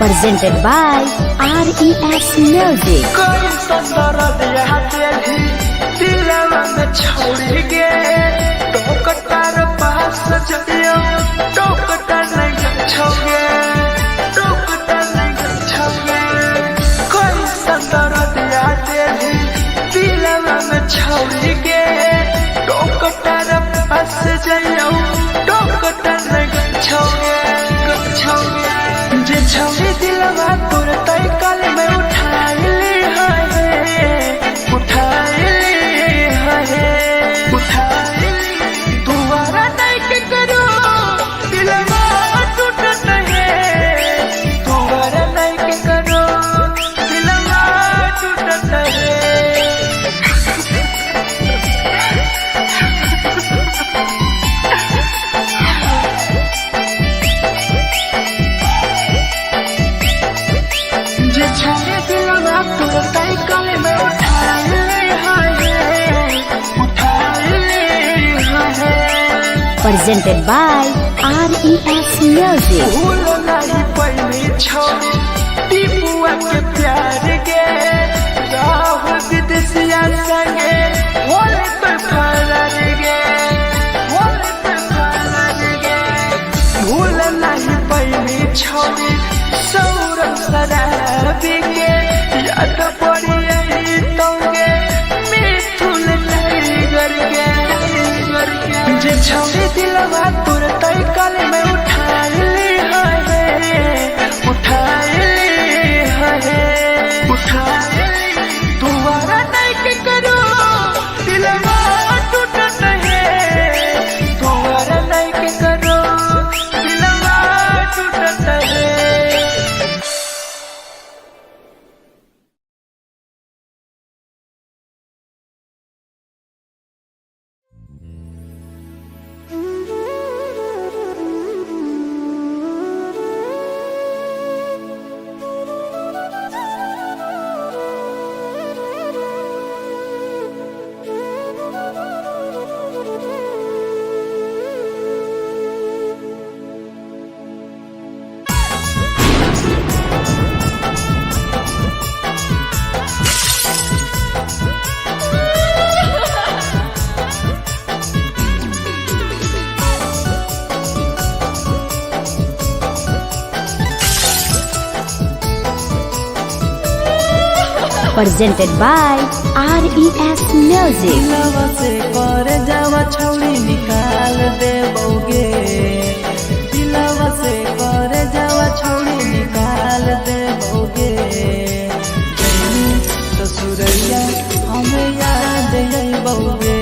Presented by RES Music. कोई संदर दिया दिलवा में छोड़ गे, टोकटार पास जदियो टोकटा नहीं छोगे, टोकटा नहीं छोगे। कोई संदर दिया दिलवा में छोड़ गे, टोकटार पास जइयो टोकटा नहीं छोगे, छोगे। जे छौरी दिलवा तोर तई कल में उठाई ले है, उठाई ले है, उठाई ले। दोबारा नहीं के करो दिलवा टूटत है, दोबारा नहीं के करो दिलवा टूटत है। जे छौरी दिलवा तोर तई कल में उठाई ले है, उठाई ले है। Presented by RES Music. भूल नहीं पैली छौरी टीपुआ के प्यार के, राहु विदेशिया संगे होले पे फरर गे, होले पे फरर गे। भूल नहीं पैली छौरी सौरभ शराबी के, याद पड़ी आई तोगे मिथुन टाइगर के, टाइगर के। जे छौरी दिलवा तोर तई कल में उठाई ले है, उठाई ले है, उठाई ले। दोबारा नहीं के करो दिलवा टूटत है, दोबारा नहीं के करो दिलवा टूटत है। Presented by RES Music. दिलवा से कर जावा छौरी निकाल दे बौगे, दिलवा से कर जावा छौरी निकाल दे बौगे। जैनी ससुरैया हमें याद अइबौगे,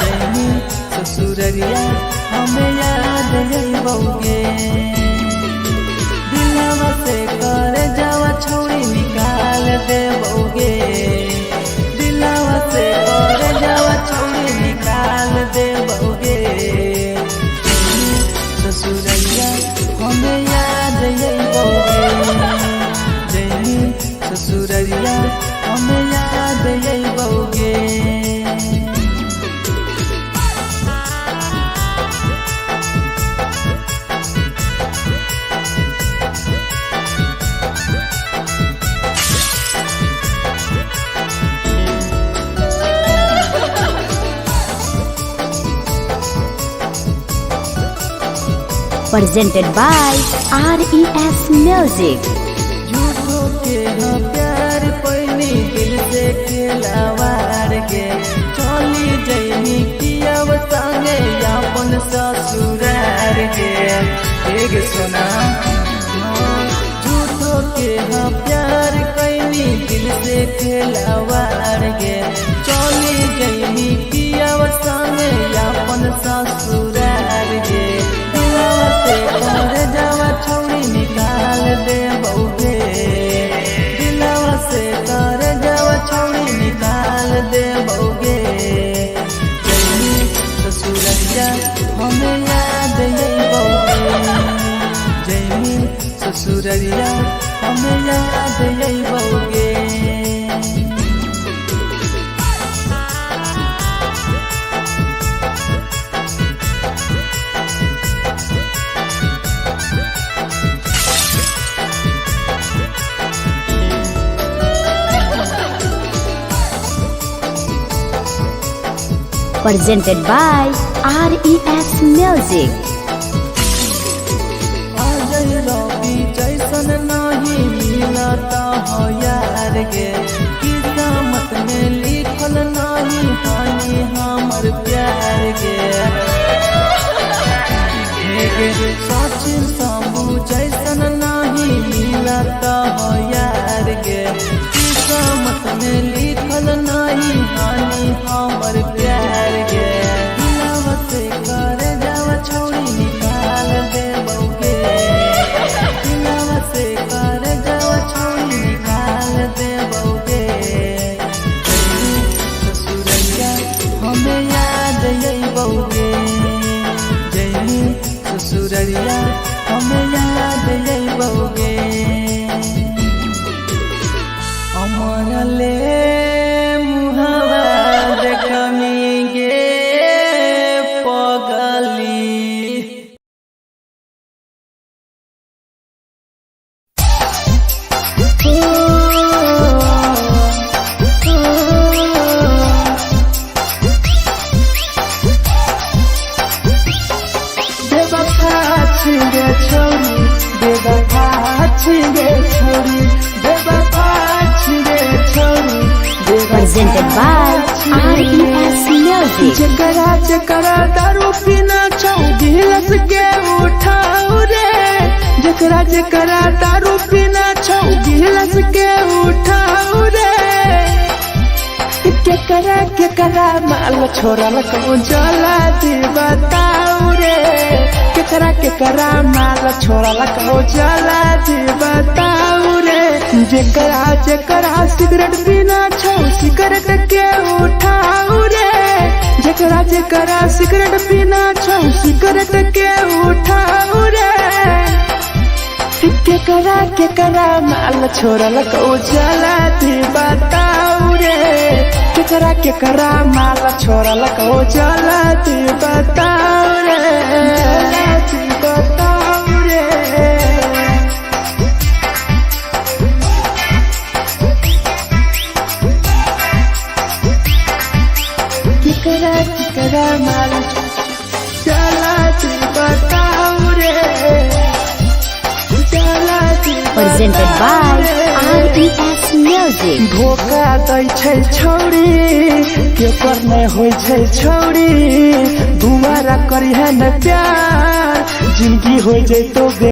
जैनी ससुरैया हमें याद अइबौगे। दिलवा से कर जावा छौरी निकाल दे बौगे, दिलवा से कर जावा छौरी निकाल दे बौगे। ससुरैया हमें याद अइबौगे, जैनी ससुरैया हमें याद अइबौगे। Presented by RES Music. झूठो के हाँ प्यार पैनी दिल से खेलावार के चली जैनी किया संगे अपन ससुरार के एक सुना हाँ, झूठो के हाँ प्यार कैनी दिल से खेलावार के चली जैनी किया संगे अपन ससुरार के दिलवा से कर जावा छौड़ी निकाल दे बउगे दिलवा से कर जावा छौड़ी निकाल दे बउगे जैनी ससुररिया हमें याद अइबौगे जैनी ससुररिया हमें याद अइबौगे। Presented by RES Music. Ajay रवि जैसन नहीं मिलता हो यार गे किस्मत में लिखल नहीं हानि हमर प्यार गे हे गे सचिन शंभू जैसन नहीं मिलता हो यार गे किस्मत में लिखल नहीं हानि हमर प्यार गे दिलवा से कर जावा छौड़ी निकाल दे बउगे दिलवा से कर जावा छौड़ी निकाल दे बउगे ससुररिया हमें याद अइबौगे जैनी ससुररिया हमें याद अइबौगे। अमर ले मुहावा देखमी गे पगली। बेवफा छिंगे छोरी, बेवफा छिंगे छोरी, बेवफा छिंगे छोरी, बेवफा Presented by छिंगे। RES Music. जकरा जकरा दारू पीना छौ गिलास के उठाऊ रे, जकरा जकरा दारू पीना छौ गिलास के उठाऊ रे, केकरा केकरा माल छोरा लकौ जला दी बताऊ रे, केकरा केकरा माल छोरा लकौ जला दी बताऊ रे, जेकरा जेकरा सिगरेट पीना छौ सिगरेट के उठाऊ रे, जेकरा जेकरा सिगरेट पीना छौ सिगरेट के उठाऊ रे, केकरा केकरा माल छोरा लकौ जला दी बताऊ रे, केकरा केकरा माल छोरा लकौ जला दी बताऊ रे, जला दी बताऊ रे। केकरा केकरा माल जला दी बताऊ रे, जला दी Presented by बताऊ रे। RES Music. धोखा दै छै छौड़ी के पर नै होइ छै छौड़ी, दुबारा करी है न प्यार जिंदगी हो जैतो।